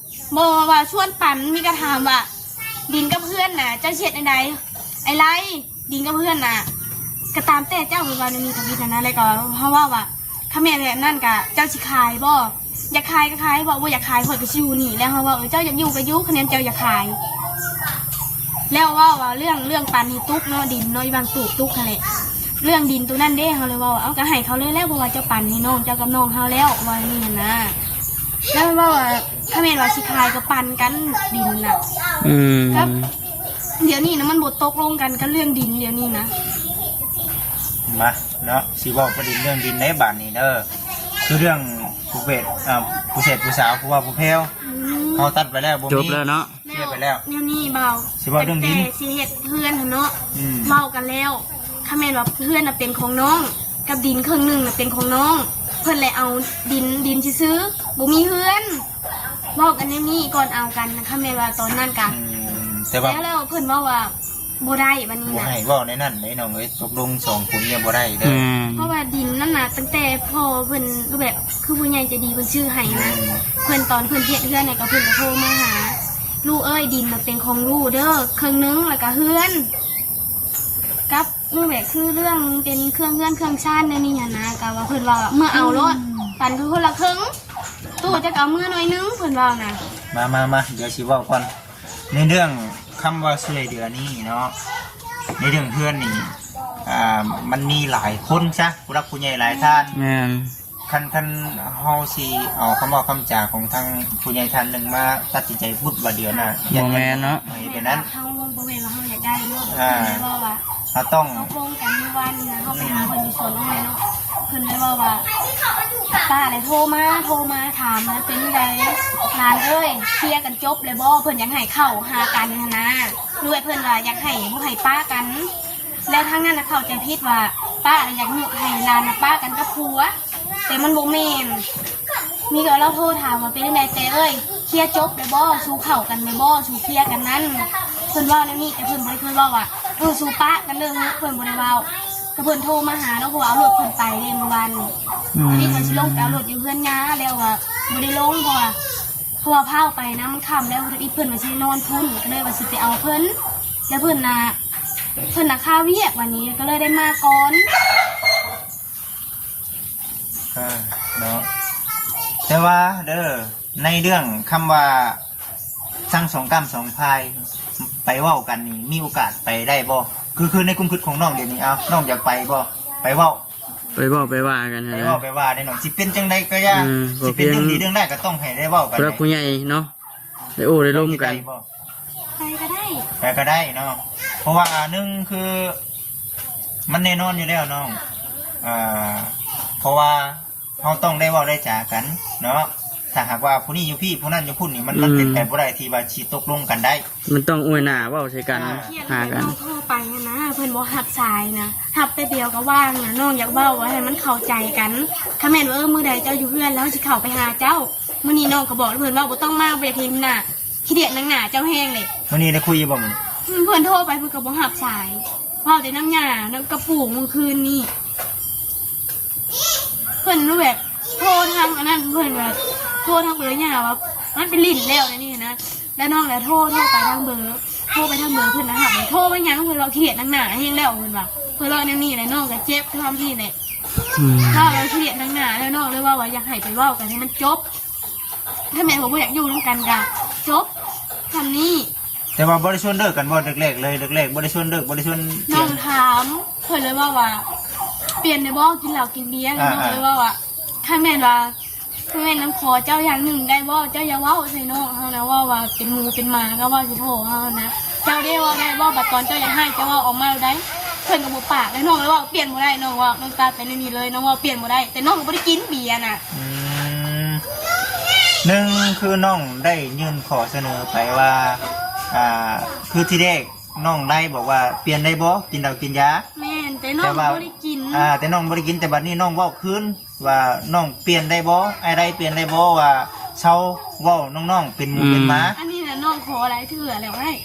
ບໍ່ ວ່າຊວນປັນ ມີກະຖາມວ່າ ດິນກັບເຮືອນນະ ເຈົ້າຊິເຮັດແນວໃດ? ອ້າຍໄລ ດິນກັບເຮືອນນະ ກະຕາມແຕ່ເຈົ້າ ເພິ່ນວ່າແນວນີ້ທຳອິດຫັ້ນນະ. ແລ້ວກໍເຮົາເວົ້າວ່າ ຄັນແມ່ນແບບນັ້ນກະເຈົ້າຊິຂາຍບໍ່? ຢາກຂາຍກໍຂາຍ ເວົ້າບໍ່ຢາກຂາຍ ຂ້ອຍກໍຊິຢູ່ນີ້. ແລ້ວເຮົາເວົ້າ ເອີ ເຈົ້າຢາກຢູ່ກໍຢູ່ ຄະແນນເຈົ້າຢາກຂາຍ. ແລ້ວເວົ້າວ່າເລື່ອງ ເລື່ອງປັນນີ້ຕົກເນາະ ດິນເນາະ ອີ່ຫວ່າງຕູບຕົກຫັ້ນແຫຼະ. ເລື່ອງດິນໂຕນັ້ນເດ້ ເຮົາເລີຍເວົ້າວ່າ ເອົາ ກໍໃຫ້ເຂົາເລີຍແຫຼະ ເພາະວ່າເຈົ້າປັນໃຫ້ນ້ອງເຈົ້າກັບນ້ອງເຮົາແລ້ວ ວ່າແນວນີ້ຫັ້ນນະ. ແລ້ວເວົ້າວ່າ ຄັນແມ່ນວ່າຊິຂາຍກໍປັນກັນດິນນະ. ອືມ ຄັບ ດຽວນີ້ນະ ມັນບໍ່ຕົກລົງກັນກັບເລື່ອງດິນດຽວນີ້ນະ. ມາເນາະ ຊິເວົ້າປະເດັນເລື່ອງດິນໃນບາດນີ້ເດີ ຄືເລື່ອງຜູ້ເພດ ອ່າ ຜູ້ແສດຜູ້ສາວ ຜູ້ວ່າຜູ້ແພ້ວ ອືມ ເຮົາຕັດໄປແລ້ວ ບໍ່ມີ ຈົບແລ້ວເນາະ ເຄຍໄປແລ້ວ. ແລ້ວແນວນີ້ບ່າວ ຊິເວົ້າເລື່ອງດິນ ຕັ້ງແຕ່ຊິເຮັດເຮືອນຫັ້ນເນາະ ອືມ ເວົ້າກັນແລ້ວ ຄັນແມ່ນວ່າເຮືອນນະເປັນຂອງນ້ອງ ກັບດິນເຄິ່ງໜຶ່ງນະເປັນຂອງນ້ອງ ເພິ່ນແຫຼະເອົາດິນ ດິນຊື່ໆ ບໍ່ມີເຮືອນ. ເວົ້າກັນແນວນີ້ກ່ອນເອົາກັນນະ ຄັນແມ່ນວ່າຕອນນັ້ນກະ ອືມ ແຕ່ວ່າ ແລ້ວ ແລ້ວເພິ່ນເວົ້າວ່າບໍ່ໄດ້ ບັດນີ້ນະ ບໍ່ໃຫ້ເວົ້າໃນນັ້ນເດ້ນ້ອງເອີຍ ຕົກລົງສອງຜົວເມຍບໍ່ໄດ້ເດີ. ອືມ ເພາະວ່າດິນນັ້ນນະ ຕັ້ງແຕ່ພໍ່ເພິ່ນ ແບບ ຄືຜູ້ໃຫຍ່ໃຈດີເພິ່ນຊື້ໃຫ້ນະ ອືມ ເພິ່ນ ຕອນເພິ່ນເຮັດເຮືອນນະ ກໍເພິ່ນກໍໂທມາຫາ ລູກເອີຍ ດິນນະເປັນຂອງລູກເດີ ເຄິ່ງໜຶ່ງ ແລ້ວກໍເຮືອນ ກັບ ແບບ ຄືເລື່ອງເປັນເຄື່ອງເຮືອນເຄື່ອງຊານແນວນີ້ຫັ້ນນະ ກໍວ່າເພິ່ນວ່າເມືອເອົາໂລດ ອືມ ປັນຄົນລະເຄິ່ງ ຕູ້ຈັກເອົາເມືອໜ້ອຍໜຶ່ງ ເພິ່ນວ່ານະ. ມາ ມາ ມາ ດຽວຊິເວົ້າກ່ອນ ໃນເລື່ອງຄຳວ່າຊ່ວຍເຫຼືອນີ້ເນາະ ໃນເລື່ອງເຮືອນນີ້ ອ່າ ມັນມີຫຼາຍຄົນຊະ ຜູ້ຫຼັກຜູ້ໃຫຍ່ຫຼາຍທ່ານ ແມ່ນ ຄັນ ຄັນເຮົາຊິເອົາຄຳເວົ້າຄຳຈາຂອງທາງຜູ້ໃຫຍ່ທ່ານໜຶ່ງມາຕັດສິນໃຈບຸດບາດດຽວນະ ບໍ່ແມ່ນເນາະ ເຮັດແບບນັ້ນ ເຮົາບໍ່ແມ່ນວ່າເຮົາຢາກໄດ້ເນາະ ອ່າ ເພິ່ນເວົ້າວ່າ ເຮົາຕ້ອງ ເຮົາລົມກັນມື້ວານນີ້ນະ ເຮົາໄປຫາເພິ່ນຢູ່ສວນອ້ອຍເນາະ ເພິ່ນໄດ້ເວົ້າວ່າ ປ້າໄດ້ໂທມາ ໂທມາຖາມວ່າເປັນໃດ ຫຼານເອີຍ ເຄຍກັນຈົບແລ້ວບໍ່? ເພິ່ນຢາກໃຫ້ເຂົ້າຫາກັນຫັ້ນນະ ດ້ວຍເພິ່ນວ່າຢາກໃຫ້ ບໍ່ໃຫ້ປະກັນ ແລ້ວທາງນັ້ນນະເຂົ້າໃຈຜິດວ່າປ້ານະຢາກຍຸໃຫ້ຫຼານນະປະກັນກັບຜົວ ແຕ່ມັນບໍ່ແມ່ນ. ມີກໍລາວໂທຖາມວ່າ ເປັນຈັ່ງໃດແຕ່ເອີຍ ເຄຍຈົບແລ້ວບໍ່? ຊູເຂົ້າກັນແລ້ວບໍ່? ຊູເຄຍກັນນັ້ນ. ເພິ່ນເວົ້າແນວນີ້ ແຕ່ເພິ່ນບໍ່ໄດ້ເຄີຍເວົ້າວ່າ ເອີ ຊູປະກັນເລີຍເນາະ ເພິ່ນບໍ່ໄດ້ເວົ້າ. ກໍເພິ່ນໂທມາຫາເນາະ ເພາະວ່າເອົາລົດເພິ່ນໄປເດ້ມື້ວານນີ້. ອືມ ອັນນີ້ຂ້ອຍຊິລົງໄປເອົາລົດຢູ່ເຮືອນຍ່າແລ້ວວ່າບໍ່ໄດ້ລົງ ເພາະວ່າ ເພາະວ່າຟ້າວໄປນະ ມັນຄ່ຳແລ້ວ ອີກເພິ່ນວ່າຊິນອນພຸ້ນ ກໍເລີຍວ່າຊິໄປເອົາເພິ່ນ ແລ້ວເພິ່ນນະ ເພິ່ນນະຄາວຽກ ບາດນີ້ກໍເລີຍໄດ້ມາກ່ອນ. ເອີ ເນາະ ແຕ່ວ່າເດີ ໃນເລື່ອງຄຳວ່າທັງສອງກ້ຳສອງຝ່າຍໄປເວົ້າກັນນີ້ ມີໂອກາດໄປໄດ້ບໍ່? ຄື ຄືໃນຄວາມຄິດຂອງນ້ອງດຽວນີ້ ເອົາ ນ້ອງຢາກໄປບໍ່? ໄປເວົ້າ ໄປເວົ້າໄປວ່າກັນຫັ້ນນະ ໄປເວົ້າໄປວ່າໄດ້ນ້ອງ ຊິເປັນຈັ່ງໃດກໍຢ່າ ເອີ ຊິເປັນເລື່ອງດີເລື່ອງຮ້າຍກໍຕ້ອງໃຫ້ໄດ້ເວົ້າກັນ ຜູ້ຫຼັກຜູ້ໃຫຍ່ເນາະ ໄດ້ໂອ້ໄດ້ລົມກັນ. ໄປກໍໄດ້ ໄປກໍໄດ້ເນາະ ເພາະວ່າໜຶ່ງຄື ມັນແນ່ນອນຢູ່ແລ້ວນ້ອງ ເອີ ເພາະວ່າເຮົາຕ້ອງໄດ້ເວົ້າໄດ້ຈາກັນເນາະ ຖ້າຫາກວ່າຜູ້ນີ້ຢູ່ພີ້ ຜູ້ນັ້ນຢູ່ພຸ້ນນີ້ ມັນ ອືມ ມັນເປັນໄປບໍ່ໄດ້ທີ່ວ່າຊິຕົກລົງກັນໄດ້ ມັນຕ້ອງອວຍໜ້າເວົ້າໃສ່ກັນ ອ່າ ຫາກັນ. ນ້ອງໂທໄປຫັ້ນນະ ເພິ່ນບໍ່ຮັບສາຍນະ ຮັບແປັບດຽວກໍວ່າງນະ. ນ້ອງຢາກເວົ້າໃຫ້ມັນເຂົ້າໃຈກັນ ຄັນແມ່ນວ່າ ເອີ ມື້ໃດເຈົ້າຢູ່ເຮືອນແລ້ວ ເຮົາຊິເຂົ້າໄປຫາເຈົ້າ. ມື້ນີ້ນ້ອງກໍບອກເພິ່ນວ່າ ບໍ່ຕ້ອງມາ ບໍ່ຢາກເຫັນໜ້າ ຂີ້ດຽດໜັງໜ້າເຈົ້າແຮງເດ້. ມື້ນີ້ໄດ້ຄຸຍຢູ່ບໍ່ມື້ນີ້? ອືມ ເພິ່ນໂທໄປ ເພິ່ນກໍບໍ່ຮັບສາຍ ເວົ້າແຕ່ນຳຍ່າ ນຳກະປູມື້ຄືນນີ້. ເພິ່ນແບບໂທທາງອັນນັ້ນ ເພິ່ນແບບໂທທາງເບີຍ່າວ່າມັນໄປຫຼິ້ນແລ້ວ ແນວນີ້ນະ. ແລ້ວນ້ອງລະໂທ ໂທໄປທາງເບີ ໂທໄປທາງເບີເພິ່ນນະຮັບ ໂທມາຫຍັງ ເພິ່ນວ່າຂີ້ດຽດໜັງໜ້າແຮງແລ້ວ ເພິ່ນວ່າ ເພິ່ນເວົ້າແນວນີ້ແຫຼະ. ນ້ອງກໍເຈັບຄືກັນນີ້ແຫຼະ ອືມ ເວົ້າວ່າຂີ້ດຽດໜັງໜ້າ ແລ້ວນ້ອງເລີຍເວົ້າວ່າ ຢາກໃຫ້ໄປເວົ້າກັນໃຫ້ມັນຈົບ. ຖ້າແມ່ນວ່າບໍ່ຢາກຢູ່ນຳກັນກໍຈົບສ່ຳນີ້. ແຕ່ວ່າບໍ່ໄດ້ຊວນເລີກກັນບໍ່? ແລກໆເລີຍ ແລກໆບໍ່ໄດ້ຊວນເລີກ ບໍ່ໄດ້ຊວນປ່ຽນ. ນ້ອງຖາມ ຂ້ອຍເລີຍເວົ້າວ່າ ປ່ຽນໄດ້ບໍ່? ກິນເຫຼົ້າກິນເບຍ. ອ່າໆ ນ້ອງເລີຍເວົ້າວ່າ ຄັນແມ່ນວ່າ ຄັນແມ່ນນ້ອງຂໍເຈົ້າຢ່າງໜຶ່ງໄດ້ບໍ່? ເຈົ້າຢ່າເວົ້າໃສ່ນ້ອງເຮົານະ ເວົ້າວ່າເປັນໝູເປັນໝາ ກໍເວົ້າຊິໂທເຮົານະ. ເຈົ້າເດ້ເວົ້າໄດ້ບໍ່? ບັດຕອນເຈົ້າຢາກໃຫ້ ເຈົ້າເວົ້າອອກມາໂລດໄດ໋. ເພິ່ນກໍບໍ່ປາກ ແລ້ວນ້ອງເລີຍເວົ້າ ປ່ຽນບໍ່ໄດ້. ນ້ອງເວົ້າ ນ້ອງຕັດໄປແນວນີ້ເລີຍ ນ້ອງເວົ້າປ່ຽນບໍ່ໄດ້ ແຕ່ນ້ອງກໍບໍ່ໄດ້ກິນເບຍນະ. ອືມ ໜຶ່ງຄືນ້ອງໄດ້ຍື່ນຂໍ້ສະເໜີໄປວ່າ ອ່າ ຄືທີແລກນ້ອງໄດ້ບອກວ່າ ປ່ຽນໄດ້ບໍ່ ກິນເຫຼົ້າກິນຢາ? ແມ່ນ ແຕ່ນ້ອງ ແຕ່ວ່າ ບໍ່ໄດ້ກິນ ອ່າ ແຕ່ນ້ອງບໍ່ໄດ້ກິນ ແຕ່ບັດນີ້ນ້ອງເວົ້າຄືນວ່າ ນ້ອງປ່ຽນໄດ້ບໍ່? ອ້າຍໄດ້ປ່ຽນໄດ້ບໍ່? ວ່າເຊົາເວົ້ານ້ອງໆເປັນໝູເປັນໝາ. ອືມ ອັນນີ້ນະ ນ້ອງຂໍຫຼາຍເທື່ອແລ້ວອ້າຍ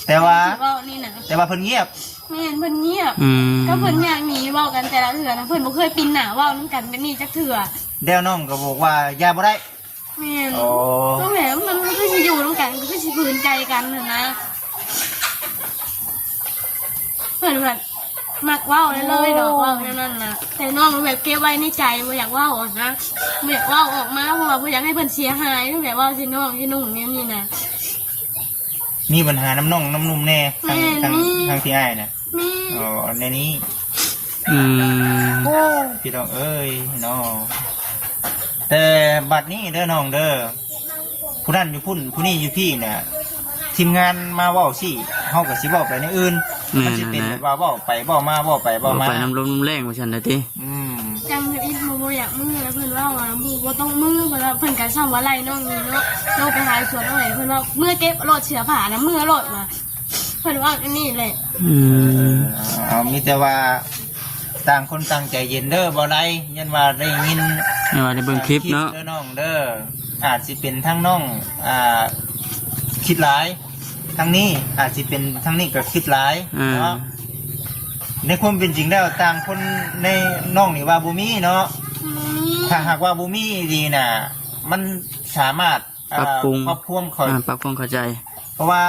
ແຕ່ວ່າ ເວົ້ານີ້ນະ ແຕ່ວ່າເພິ່ນງຽບ. ແມ່ນ ເພິ່ນງຽບ ອືມ ກໍເພິ່ນຍາກໜີເວົ້າກັນແຕ່ລະເທື່ອນະ ເພິ່ນບໍ່ເຄີຍປິ່ນໜ້າເວົ້ານຳກັນແບບນີ້ຈັກເທື່ອ. ແລ້ວນ້ອງກໍບອກວ່າຢ່າບໍ່ໄດ້. ແມ່ນ ໂອ້ ກໍແບບມັນຄືຊິຢູ່ນຳກັນ ຄືຊິຜືນໃຈກັນຫັ້ນນະ. ເພິ່ນແບບມັກເວົ້າເລີຍໆດອກ ເວົ້າແນວນັ້ນນະ ແຕ່ນ້ອງແບບເກັບໄວ້ໃນໃຈ ບໍ່ຢາກເວົ້າອອກນະ ບໍ່ຢາກເວົ້າອອກມາ ເພາະວ່າບໍ່ຢາກໃຫ້ເພິ່ນເສຍຫາຍ ແບບເວົ້າໃສ່ນ້ອງໃສ່ນຸ່ງແນວນີ້ນະ. ມີບັນຫານຳນ້ອງນຳນຸ່ມແດ່ ທາງ ແມ່ນ ທາງ ມີ ທາງທີ່ອ້າຍນະ ມີ ອໍ ແນວນີ້ ອືມ ໂອ້ຍ ພີ່ນ້ອງເອີຍເນາະ. ແຕ່ບັດນີ້ເດີນ້ອງເດີ ຜູ້ນັ້ນຢູ່ພຸ້ນ ຜູ້ນີ້ຢູ່ພີ້ນະ ທີມງານມາເວົ້າຊີ້ ເຮົາກໍຊິເວົ້າໄປແນວອື່ນ. ແມ່ນ ມັນຊິເປັນແບບວ່າເວົ້າໄປເວົ້າມາ ເວົ້າໄປເວົ້າມາ ເວົ້າໄປນຳລົມນຳແລ້ງວ່າຊັ້ນນະຕິ. ອືມ ຈັ່ງເຮັດອີກ ບໍ່ ບໍ່ຢາກເມືອ ເພິ່ນເວົ້າວ່າ ບໍ່ ບໍ່ຕ້ອງເມືອ ເພິ່ນວ່າ ເພິ່ນກໍສ່ຳວ່າໄລ່ນ້ອງນີ້ເນາະ ນ້ອງໄປຫາສວນນ້ອງ ເພິ່ນວ່າ ເມືອເກັບໂລດເສື້ອຜ້ານະ ເມືອໂລດວ່າ ເພິ່ນເວົ້າອັນນີ້ແຫຼະ. ອືມ ເອີ ເອົາ ມີແຕ່ວ່າຕ່າງຄົນຕ່າງໃຈເຢັນເດີ ບໍ່ໄດ້ ຢ້ານວ່າໄດ້ຍິນ ແມ່ນວ່າໄດ້ເບິ່ງຄລິບເນາະ ເດີນ້ອງເດີ ອາດຊິເປັນທາງນ້ອງ ອ່າ ຄິດຫຼາຍ ທາງນີ້ອາດຊິເປັນ ທາງນີ້ກໍຄິດຫຼາຍ ອ່າ ເນາະ. ໃນຄວາມເປັນຈິງແລ້ວ ຕ່າງຄົນໃນ ນ້ອງນີ້ວ່າບໍ່ມີເນາະ ອືມ ຖ້າຫາກວ່າບໍ່ມີອີ່ຫຼີນະ ມັນສາມາດ ເອີ ປັບປຸງ ປັບຄວາມເຂົ້າ ອ່າ ປັບຄວາມເຂົ້າໃຈ ເພາະວ່າ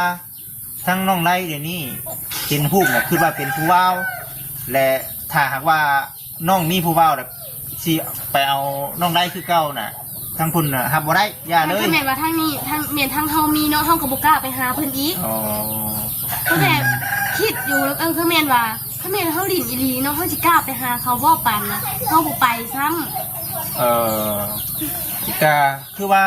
ທັງນ້ອງໄລດຽວນີ້ເຫັນຮູບນະ ຄິດວ່າເປັນຜູ້ບ່າວ ແລະ ຖ້າຫາກວ່ານ້ອງມີຜູ້ບ່າວລະ ຊິໄປເອົານ້ອງໄລຄືເກົ່ານະ ທາງພຸ້ນນະ ຮັບບໍ່ໄດ້ ຢ່າເລີຍ. ຖ້າແມ່ນວ່າທາງນີ້ ທາງ ແມ່ນທາງເຮົາມີເນາະ ເຮົາກໍບໍ່ກ້າໄປຫາເພິ່ນອີກ. ອໍ ກໍແບບຄິດຢູ່ ເອີ ຄືແມ່ນວ່າ ຖ້າແມ່ນເຮົາຫຼິ້ນອີ່ຫຼີເນາະ ເຮົາຊິກ້າໄປຫາເຂົາບໍ່ປານນະ ເຮົາບໍ່ໄປຊ້ຳ. ເອີ ກະຄືວ່າ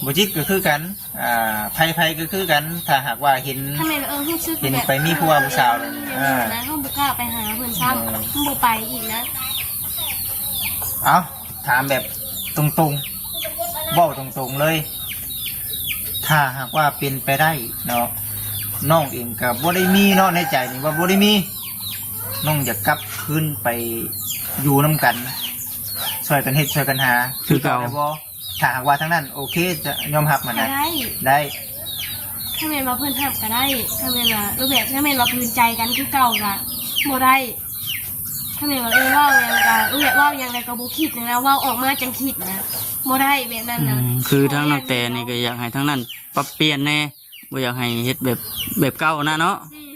ບໍ່ຈິດກໍຄືກັນ ອ່າ ໃຜໆກໍຄືກັນ ຖ້າຫາກວ່າເຫັນ ຖ້າແມ່ນ ເອີ ຮູ້ສຶກ ເຫັນ ແບບ ໄປມີຜູ້ວ່າຜູ້ສາວ ເອີ ນະ ເຮົາບໍ່ກ້າໄປຫາເພິ່ນຊ້ຳ ເອີ ມັນບໍ່ໄປອີກນະ. ເອົ້າ ຖາມແບບຕົງໆ ເວົ້າຕົງໆເລີຍ ຖ້າຫາກວ່າເປັນໄປໄດ້ເນາະ ນ້ອງເອງກໍບໍ່ໄດ້ມີເນາະ ໃນໃຈນີ້ວ່າບໍ່ໄດ້ມີ ນ້ອງຢາກກັບຄືນໄປຢູ່ນຳກັນ ຊ່ອຍກັນເຮັດຊ່ອຍກັນຫາ ຄືເກົ່າ ຄືເກົ່າໄດ້ບໍ່? ຖ້າຫາກວ່າທາງນັ້ນໂອເຄ ຈະຍອມຮັບຫັ້ນນະ ກໍໄດ້ ໄດ້ ຖ້າແມ່ນວ່າເພິ່ນຮັບກໍໄດ້ ຖ້າແມ່ນວ່າ ເອີ ແບບ ຖ້າແມ່ນວ່າຜືນໃຈກັນຄືເກົ່າກໍບໍ່ໄດ້ ຖ້າແມ່ນວ່າ ເອີ ເວົ້າຫຍັງກໍ ເອີ ເວົ້າຫຍັງແລ້ວກໍບໍ່ຄິດນະ ເວົ້າອອກມາຈັ່ງຄິດນະ ບໍ່ໄດ້ແບບນັ້ນນະ. ອືມ ຄືທາງນ້ອງແຕນີ້ກໍຢາກໃຫ້ທາງນັ້ນປັບປ່ຽນແດ່ ບໍ່ຢາກໃຫ້ເຮັດແບບ ແບບເກົ່ານະເນາະ. ແມ່ນ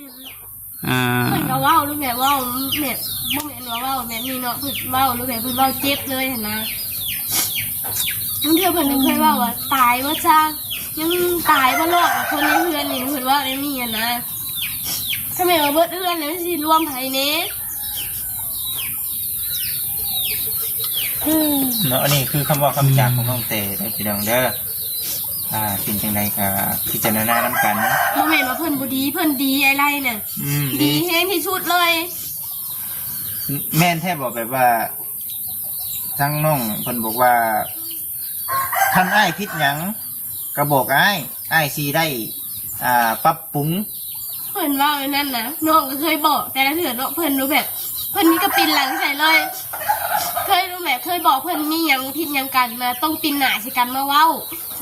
ອ່າ ເພິ່ນກໍເວົ້າ ຫຼືແບບເວົ້າແບບ ບໍ່ແມ່ນວ່າເວົ້າແບບນີ້ເນາະ ເພິ່ນເວົ້າ ຫຼືແບບເພິ່ນເວົ້າເຈັບເລີຍຫັ້ນນະ. ບາງເທື່ອເພິ່ນກໍເຄີຍເວົ້າວ່າ ຕາຍເບິດຊະ ຍັງຕາຍບໍ່ລອດ ຄົນໃນເຮືອນນີ້ ເພິ່ນເວົ້າແນວນີ້ຫັ້ນນະ. ຖ້າແມ່ນວ່າເບິດເຮືອນແລ້ວຊິລວມໃຜແດ່? ເນາະ ອັນນີ້ຄືຄຳເວົ້າຄຳຈາຂອງນ້ອງແຕເດີພີ່ນ້ອງເດີ. ອ່າ ເປັນຈັ່ງໃດກໍພິຈາລະນານຳກັນ. ບໍ່ແມ່ນວ່າເພິ່ນບໍ່ດີ ເພິ່ນດີ ອ້າຍໄລນະ ອືມ ດີແຮງທີ່ສຸດເລີຍ. ແມ່ນແທ້ບໍ່? ແບບວ່າທາງນ້ອງເພິ່ນບອກວ່າ ຄັນອ້າຍຜິດຫຍັງກໍບອກອ້າຍ ອ້າຍຊິໄດ້ ອ່າ ປັບປຸງ. ເພິ່ນເວົ້າແນວນັ້ນນະ ນ້ອງກໍເຄີຍບອກແຕ່ລະເທື່ອເນາະ ເພິ່ນຮູ້ແບບ ເພິ່ນມີກະປິ່ນຫຼັງໃສ່ເລີຍ ເຄີຍຮູ້ແບບ ເຄີຍບອກເພິ່ນມີຫຍັງຜິດຫຍັງກັນນະ ຕ້ອງປິ່ນໜ້າໃສ່ກັນມາເວົ້າ.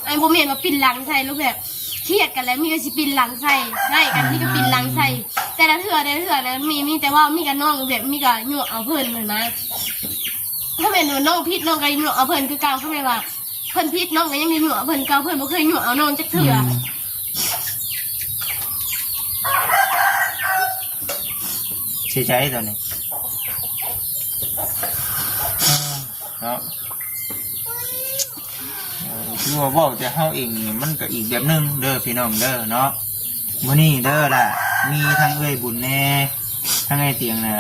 ອັນບໍ່ແມ່ນວ່າປິ່ນຫຼັງໃສ່ ຮູ້ແບບ ຄຽດກັນແລ້ວມີກໍຊິປິ່ນຫຼັງໃສ່ ຮ້າຍກັນມີກໍປິ່ນຫຼັງໃສ່ ແຕ່ລະເທື່ອ ແຕ່ລະເທື່ອນະ ມີ ມີແຕ່ເວົ້າ ມີກະນ້ອງແບບ ມີກະຍົວະເອົາເພິ່ນຫັ້ນນະ. ຖ້າແມ່ນວ່ານ້ອງຜິດ ນ້ອງກໍຍັງຍົວະເອົາເພິ່ນຄືເກົ່າ ຖ້າແມ່ນວ່າເພິ່ນຜິດ ນ້ອງກໍຍັງໄດ້ຍົວະເພິ່ນຄືເກົ່າ ເພິ່ນບໍ່ເຄີຍຍົວະເອົານ້ອງຈັກເທື່ອ. ອືມ ເສຍໃຈຕອນນີ້ ເນາະ. ເອີ ຄືວ່າເວົ້າແຕ່ເຮົາເອງນີ້ ມັນກໍອີກແບບໜຶ່ງເດີພີ່ນ້ອງເດີເນາະ. ມື້ນີ້ເດີລະ ມີທັງເອື້ອຍບຸນແດ່ ທັງອ້າຍຕຽງນະ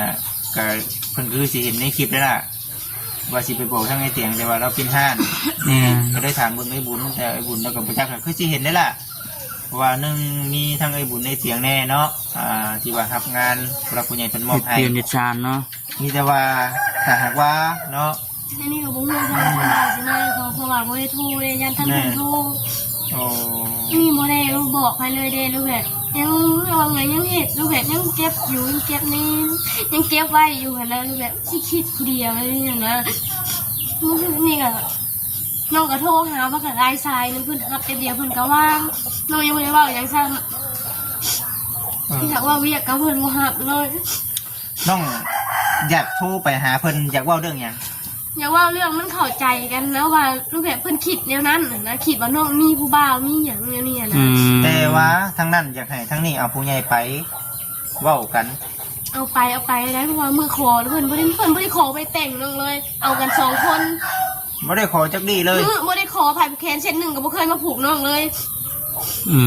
ກະເພິ່ນຄືຊິເຫັນໃນຄລິບເດ້ລະ ວ່າຊິໄປບອກທາງອ້າຍຕຽງ ແຕ່ວ່າລາວປິດຮ້ານ. ແມ່ນ ກໍໄດ້ຖາມເບິ່ງເອື້ອຍບຸນ ແຕ່ເອື້ອຍບຸນລາວກໍບໍ່ຈັກ ກໍຄືຊິເຫັນເດ້ລະ ເພາະວ່າໜຶ່ງມີທັງເອື້ອຍບຸນ ອ້າຍຕຽງແດ່ເນາະ ອ່າ ທີ່ວ່າຮັບງານຜູ້ຫຼັກຜູ້ໃຫຍ່ເພິ່ນມອບໃຫ້ ເຮັດເຮືອນເຮັດຊານເນາະ. ມີແຕ່ວ່າຖ້າຫາກວ່າເນາະ ອັນນີ້ກໍບໍ່ຮູ້ວ່າເພິ່ນຊິມາ ຊິມາ ເພາະວ່າບໍ່ໄດ້ໂທເດ້ ຢ້ານທາງເພິ່ນໂທ. ແມ່ນ ໂອ້ ນີ້ບໍ່ໄດ້ບອກໃຜເລີຍເດ້ ຫຼືແບບ ຍັງເວົ້າຫຍັງ ຍັງເຮັດ ຫຼືແບບ ຍັງເກັບຢູ່ ຍັງເກັບໃນ ຍັງເກັບໄວ້ຢູ່ຫັ້ນນະ ຫຼືແບບ ຊິຄິດຜູ້ດຽວນີ້ຫັ້ນນະ. ມື້ຄືນນີ້ກໍ ນ້ອງກໍໂທຫາ ວ່າກໍຫຼາຍສາຍໜຶ່ງ ເພິ່ນຮັບແຕ່ດຽວ ເພິ່ນກໍວ່າງ ນ້ອງຍັງບໍ່ໄດ້ເວົ້າຫຍັງຊ້ຳ. ເອີ ຢາກເວົ້າວຽກກັບເພິ່ນບໍ່ຮັບເລີຍ. ນ້ອງຢາກໂທໄປຫາເພິ່ນ ຢາກເວົ້າເລື່ອງຫຍັງ? ຢາກເວົ້າເລື່ອງມັນເຂົ້າໃຈກັນນະ ວ່າຮູບແບບເພິ່ນຄິດແນວນັ້ນນະ ຄິດວ່ານ້ອງມີຜູ້ບ່າວມີຫຍັງແນວນີ້ນະ. ອືມ ແຕ່ວ່າທາງນັ້ນຢາກໃຫ້ທາງນີ້ເອົາຜູ້ໃຫຍ່ໄປເວົ້າກັນ. ເອົາໄປ ເອົາໄປໄດ້ ເພາະວ່າມື້ຂໍເພິ່ນບໍ່ໄດ້ ເພິ່ນບໍ່ໄດ້ຂໍໄປແຕ່ງນ້ອງເລີຍ ເອົາກັນສອງຄົນ ບໍ່ໄດ້ຂໍຈັກດີ້ເລີຍ. ອື ບໍ່ໄດ້ຂໍ ຜ້າຜູກແຂນເສັ້ນໜຶ່ງກໍບໍ່ເຄີຍມາຜູກນ້ອງເລີຍ. ອື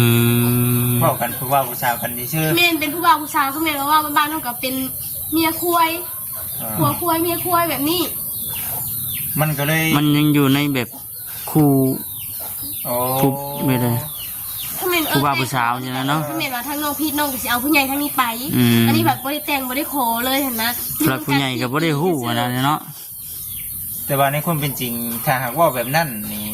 ມ ເວົ້າກັນຜູ້ບ່າວຜູ້ສາວກັນຊື່ໆ. ແມ່ນ ເປັນຜູ້ບ່າວຜູ້ສາວ ຄືແມ່ນວ່າເວົ້າບ້ານໆ ເຮົາກໍເປັນເມຍຄວາຍ ອ່າ ຜົວຄວາຍເມຍຄວາຍແບບນີ້. ມັນກໍເລີຍ ມັນຍັງຢູ່ໃນແບບຄູ່ ອໍ ຜູ້ ແມ່ນໃດ ຄືແມ່ນ ເອີ ຜູ້ບ່າວຜູ້ສາວຈັ່ງນັ້ນເນາະ. ຄືແມ່ນວ່າທາງນ້ອງຜິດ ນ້ອງກໍຊິເອົາຜູ້ໃຫຍ່ທາງນີ້ໄປ. ອືມ ອັນນີ້ແບບບໍ່ໄດ້ແຕ່ງ ບໍ່ໄດ້ຂໍເລີຍຫັ້ນນະ. ຜູ້ຫຼັກຜູ້ໃຫຍ່ກໍບໍ່ໄດ້ຮູ້ຫັ້ນນະເນາະ. ແຕ່ວ່າໃນຄວາມເປັນຈິງ ຖ້າຫາກເວົ້າແບບນັ້ນນີ້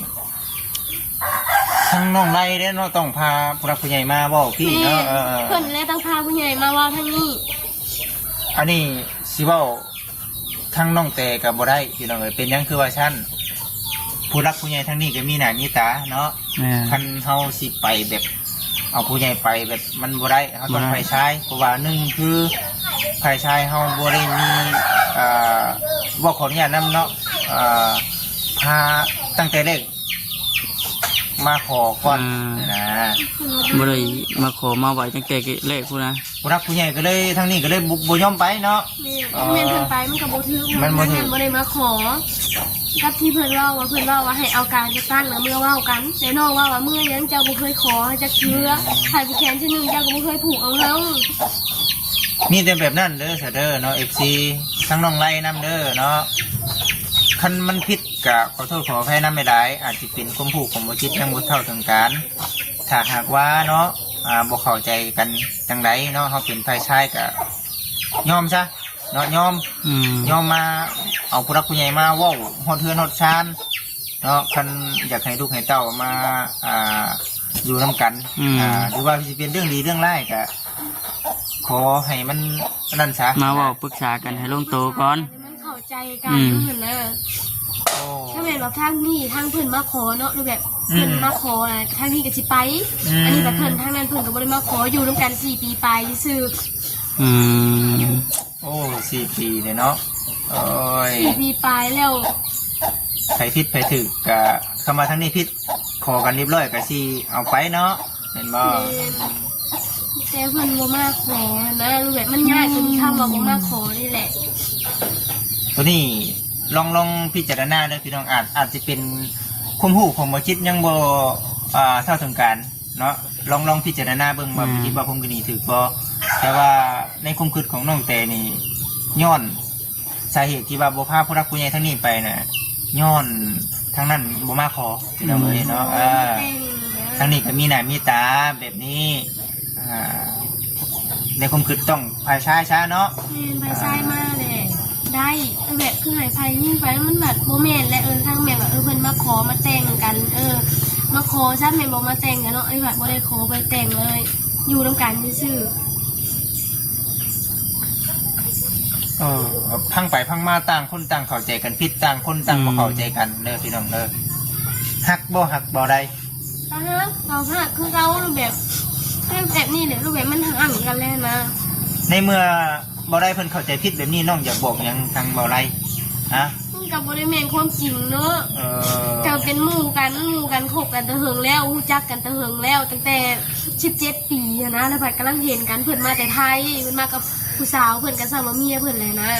ທາງນ້ອງໄລເດ້ເນາະ ຕ້ອງພາຜູ້ຫຼັກຜູ້ໃຫຍ່ມາເວົ້າພີ້ເນາະ. ແມ່ນ ເອີໆ ເພິ່ນແຫຼະຕ້ອງພາຜູ້ໃຫຍ່ມາເວົ້າທາງນີ້. ອັນນີ້ຊິເວົ້າທາງນ້ອງແຕກໍບໍ່ໄດ້ ພີ່ນ້ອງເອີຍ. ເປັນຫຍັງຄືວ່າຊັ້ນ? ຜູ້ຫຼັກຜູ້ໃຫຍ່ທາງນີ້ກໍມີໜ້າມີຕາເນາະ. ແມ່ນ ຄັນເຮົາຊິໄປແບບ ເອົາຜູ້ໃຫຍ່ໄປແບບມັນບໍ່ໄດ້ ເຮົາຕ້ອງ ບໍ່ໄດ້ ຝ່າຍຊາຍ ເພາະວ່າໜຶ່ງຄືຝ່າຍຊາຍເຮົາບໍ່ໄດ້ມີ ເອີ ເວົ້າຂໍອະນຸຍາດນຳເນາະ ເອີ ພາຕັ້ງແຕ່ແລກມາຂໍກ່ອນ ອ່າ ນະ ບໍ່ໄດ້ມາຂໍມາໄຫວ້ຕັ້ງແຕ່ແລກພຸ້ນນະ. ຜູ້ຫຼັກຜູ້ໃຫຍ່ກໍເລີຍ ທາງນີ້ກໍເລີຍບໍ່ ບໍ່ຍອມໄປເນາະ. ແມ່ນ ອໍ ແມ່ນເພິ່ນໄປມັນກໍບໍ່ຖືກ ມັນບໍ່ຖືກ ບໍ່ໄດ້ມາຂໍ. ກັບທີ່ເພິ່ນເວົ້າວ່າ ເພິ່ນເວົ້າວ່າໃຫ້ເອົາການຈັດຕັ້ງນະ ເມືອເວົ້າກັນ ແຕ່ນ້ອງເວົ້າວ່າເມືອຫຍັງ ເຈົ້າບໍ່ເຄີຍຂໍຈັກເທື່ອ ຜ້າຜູກແຂນເສັ້ນໜຶ່ງເຈົ້າກໍບໍ່ເຄີຍຜູກເອົາເຮົາ. ມີແຕ່ແບບນັ້ນເດີຊະເດີເນາະ ເອັຟຊີ ທັງນ້ອງໄລນຳເດີເນາະ. ຄັນມັນຜິດກໍຂໍໂທດຂໍອະໄພນຳຫຼາຍໆ ອາດຈະເປັນຄວາມຮູ້ຂອງບໍ່ຈິດ ຍັງບໍ່ເທົ່າເຖິງການ. ຖ້າຫາກວ່າເນາະ ອ່າ ບໍ່ເຂົ້າໃຈກັນຈັ່ງໃດເນາະ ເຮົາເປັນຝ່າຍຊາຍກໍຍອມຊະ ເນາະ ຍອມ ອືມ ຍອມມາເອົາຜູ້ຫຼັກຜູ້ໃຫຍ່ມາເວົ້າຮອດເຮືອນຮອດຊານເນາະ. ຄັນຢາກໃຫ້ລູກໃຫ້ເຕົ້າມາ ອ່າ ຢູ່ນຳກັນ ອືມ ອ່າ ຫຼືວ່າຊິເປັນເລື່ອງດີເລື່ອງຮ້າຍກະຂໍໃຫ້ມັນອັນນັ້ນຊະ ມາເວົ້າປຶກສາກັນໃຫ້ລົງໂຕກ່ອນ ໃຫ້ມັນເຂົ້າໃຈກັນ ອືມ ຫັ້ນນະ. ໂອ້ ຖ້າແມ່ນວ່າທາງນີ້ທາງເພິ່ນມາຂໍເນາະ ຫຼືແບບ ອືມ ເພິ່ນມາຂໍນະ ທາງນີ້ກໍຊິໄປ ອືມ ອັນນີ້ແບບເພິ່ນ ທາງນັ້ນເພິ່ນກໍບໍ່ໄດ້ມາຂໍ ຢູ່ນຳກັນສີ່ປີປາຍຊື່ໆ ອືມ. ໂອ້ ສີ່ປີເດ້ເນາະ. ໂອ້ຍ ສີ່ປີປາຍແລ້ວ ໃຜຜິດໃຜຖືກກະ ຄຳວ່າທາງນີ້ຜິດ ຂໍກັນຮຽບຮ້ອຍກະຊິເອົາໄປເນາະ ແມ່ນບໍ່? ແມ່ນ ແຕ່ເພິ່ນບໍ່ມາຂໍນະ ແບບມັນຍາກຕົງທີ່ຄຳວ່າບໍ່ມາຂໍນີ້ແຫຼະ. ໂຕນີ້ລອງ ລອງພິຈາລະນາເດີພີ່ນ້ອງ ອາດ ອາດຈະເປັນຄວາມຮູ້ຂອງໝໍຈິດຍັງບໍ່ ອ່າ ເທົ່າເຖິງການ ເນາະ ລອງ ລອງພິຈາລະນາເບິ່ງວ່າ ແມ່ນ ຄິດວ່າຜົມກະນີ້ຖືກບໍ່? ແຕ່ວ່າໃນຄວາມຄິດຂອງນ້ອງແຕນີ້ ຍ້ອນສາເຫດທີ່ວ່າບໍ່ພາຜູ້ຫຼັກຜູ້ໃຫຍ່ທາງນີ້ໄປນະ ຍ້ອນທາງນັ້ນບໍ່ມາຂໍ ພີ່ນ້ອງເອີຍເນາະ. ອືມ ເອີ ແຕ່ງ ທາງນີ້ກໍມີໜ້າມີຕາແບບນີ້ ອ່າ ໃນຄວາມຄິດຕ້ອງຝ່າຍຊາຍຊະເນາະ. ແມ່ນ ຝ່າຍຊາຍມາແຫຼະ ອ່າ ໄດ້ ແບບຄືໃຫ້ຝ່າຍຍິງໄປ ມັນແບບບໍ່ແມ່ນແຫຼະ. ເອີ ທາງແມ່ນວ່າ ເອີ ເພິ່ນມາຂໍມາແຕ່ງກັນ ເອີ ມາຂໍຊັ້ນແມ່ນບໍ່ ມາແຕ່ງກັນເນາະ. ເອີ ແບບບໍ່ໄດ້ຂໍ ບໍ່ໄດ້ແຕ່ງເລີຍ ຢູ່ນຳກັນຊື່ໆ. ເອີ ພັງໄປພັງມາ ຕ່າງຄົນຕ່າງເຂົ້າໃຈກັນຜິດ ຕ່າງຄົນຕ່າງ ອືມ ບໍ່ເຂົ້າໃຈກັນເດີພີ່ນ້ອງເດີ. ຮັກບໍ່ ຮັກບໍ່ໄດ້? ກໍຮັກ ກໍຮັກຄືເກົ່າ ແບບ ແບບນີ້ແຫຼະ ແບບມັນຫ່າງກັນແລ້ວນະ. ໃນເມື່ອບໍ່ໄດ້ເພິ່ນເຂົ້າໃຈຜິດແບບນີ້ ນ້ອງຢາກບອກຫຍັງທາງບໍ່ໄດ້? ຮະ? ມັນກໍບໍ່ໄດ້ແມ່ນຄວາມຈິງເນາະ. ເອີ ກໍເປັນໝູ່ກັນ ໝູ່ກັນ ຄົບກັນແຕ່ເຫິງແລ້ວ ຮູ້ຈັກກັນແຕ່ເຫິງແລ້ວ ຕັ້ງແຕ່ສິບເຈັດປີຫັ້ນນະ ແລ້ວບັດກຳລັງເຫັນກັນ ເພິ່ນມາແຕ່ໄທ ເພິ່ນມາກັບຜູ້ສາວເພິ່ນ ກໍຊ້ຳວ່າເມຍເພິ່ນແຫຼະນະ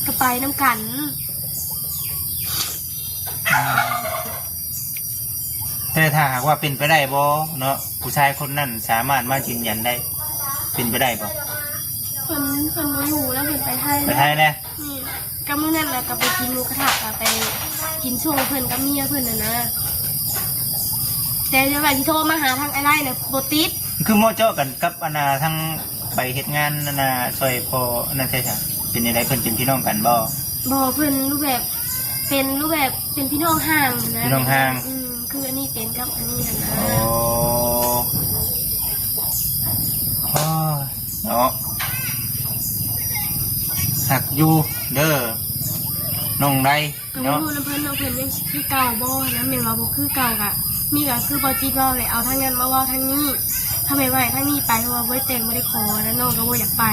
ກໍໄປນຳກັນ. ແຕ່ຖ້າຫາກວ່າເປັນໄປໄດ້ບໍ່ເນາະ ຜູ້ຊາຍຄົນນັ້ນສາມາດມາຢືນຢັນໄດ້ ເປັນໄປໄດ້ບໍ່? ເພິ່ນ ເພິ່ນບໍ່ຢູ່ແລ້ວ ເພິ່ນໄປໄທ ໄປໄທແລ້ວ. ນີ້ ກໍມື້ນັ້ນນະ ກໍໄປກິນໝູກະທະ ກໍໄປກິນຊ່ວງເພິ່ນກັບເມຍເພິ່ນຫັ້ນນະ ແຕ່ວ່າຊິໂທມາຫາທາງອ້າຍໄລນະ ບໍ່ຕິດ. ຄືເໝາະເຈາະກັນກັບອັນນ່າ ທາງໄປເຮັດງານອັນນ່າ ຊ່ອຍພໍ່ອັນນັ້ນແທ້ຊະ? ເປັນຈັ່ງໃດ ເພິ່ນເປັນພີ່ນ້ອງກັນບໍ່? ບໍ່ ເພິ່ນຮູບແບບ ເປັນຮູບແບບເປັນພີ່ນ້ອງຫ່າງນະ ພີ່ນ້ອງຫ່າງ. ອືມ ຄືອັນນີ້ເປັນກັບອັນນີ້ຫັ້ນນະ. ໂອ້ ໂອ້ຍ ເນາະ ຮັກຢູ່ເດີ ນ້ອງໄດ ກໍບໍ່ຮູ້ນຳເພິ່ນເນາະ ເພິ່ນຍັງຊິຄືເກົ່າບໍ່ຫັ້ນນະ. ແມ່ນວ່າບໍ່ຄືເກົ່າກະ ມີກະຄືບໍ່ຈິດເວົ້າແຫຼະ ເອົາທາງນັ້ນມາເວົ້າທາງນີ້ ຖ້າແມ່ນວ່າໃຫ້ທາງນີ້ໄປ ເພາະວ່າບໍ່ໄດ້ແຕ່ງບໍ່ໄດ້ຂໍນະ ນ້ອງກໍບໍ່ຢາກໄປ.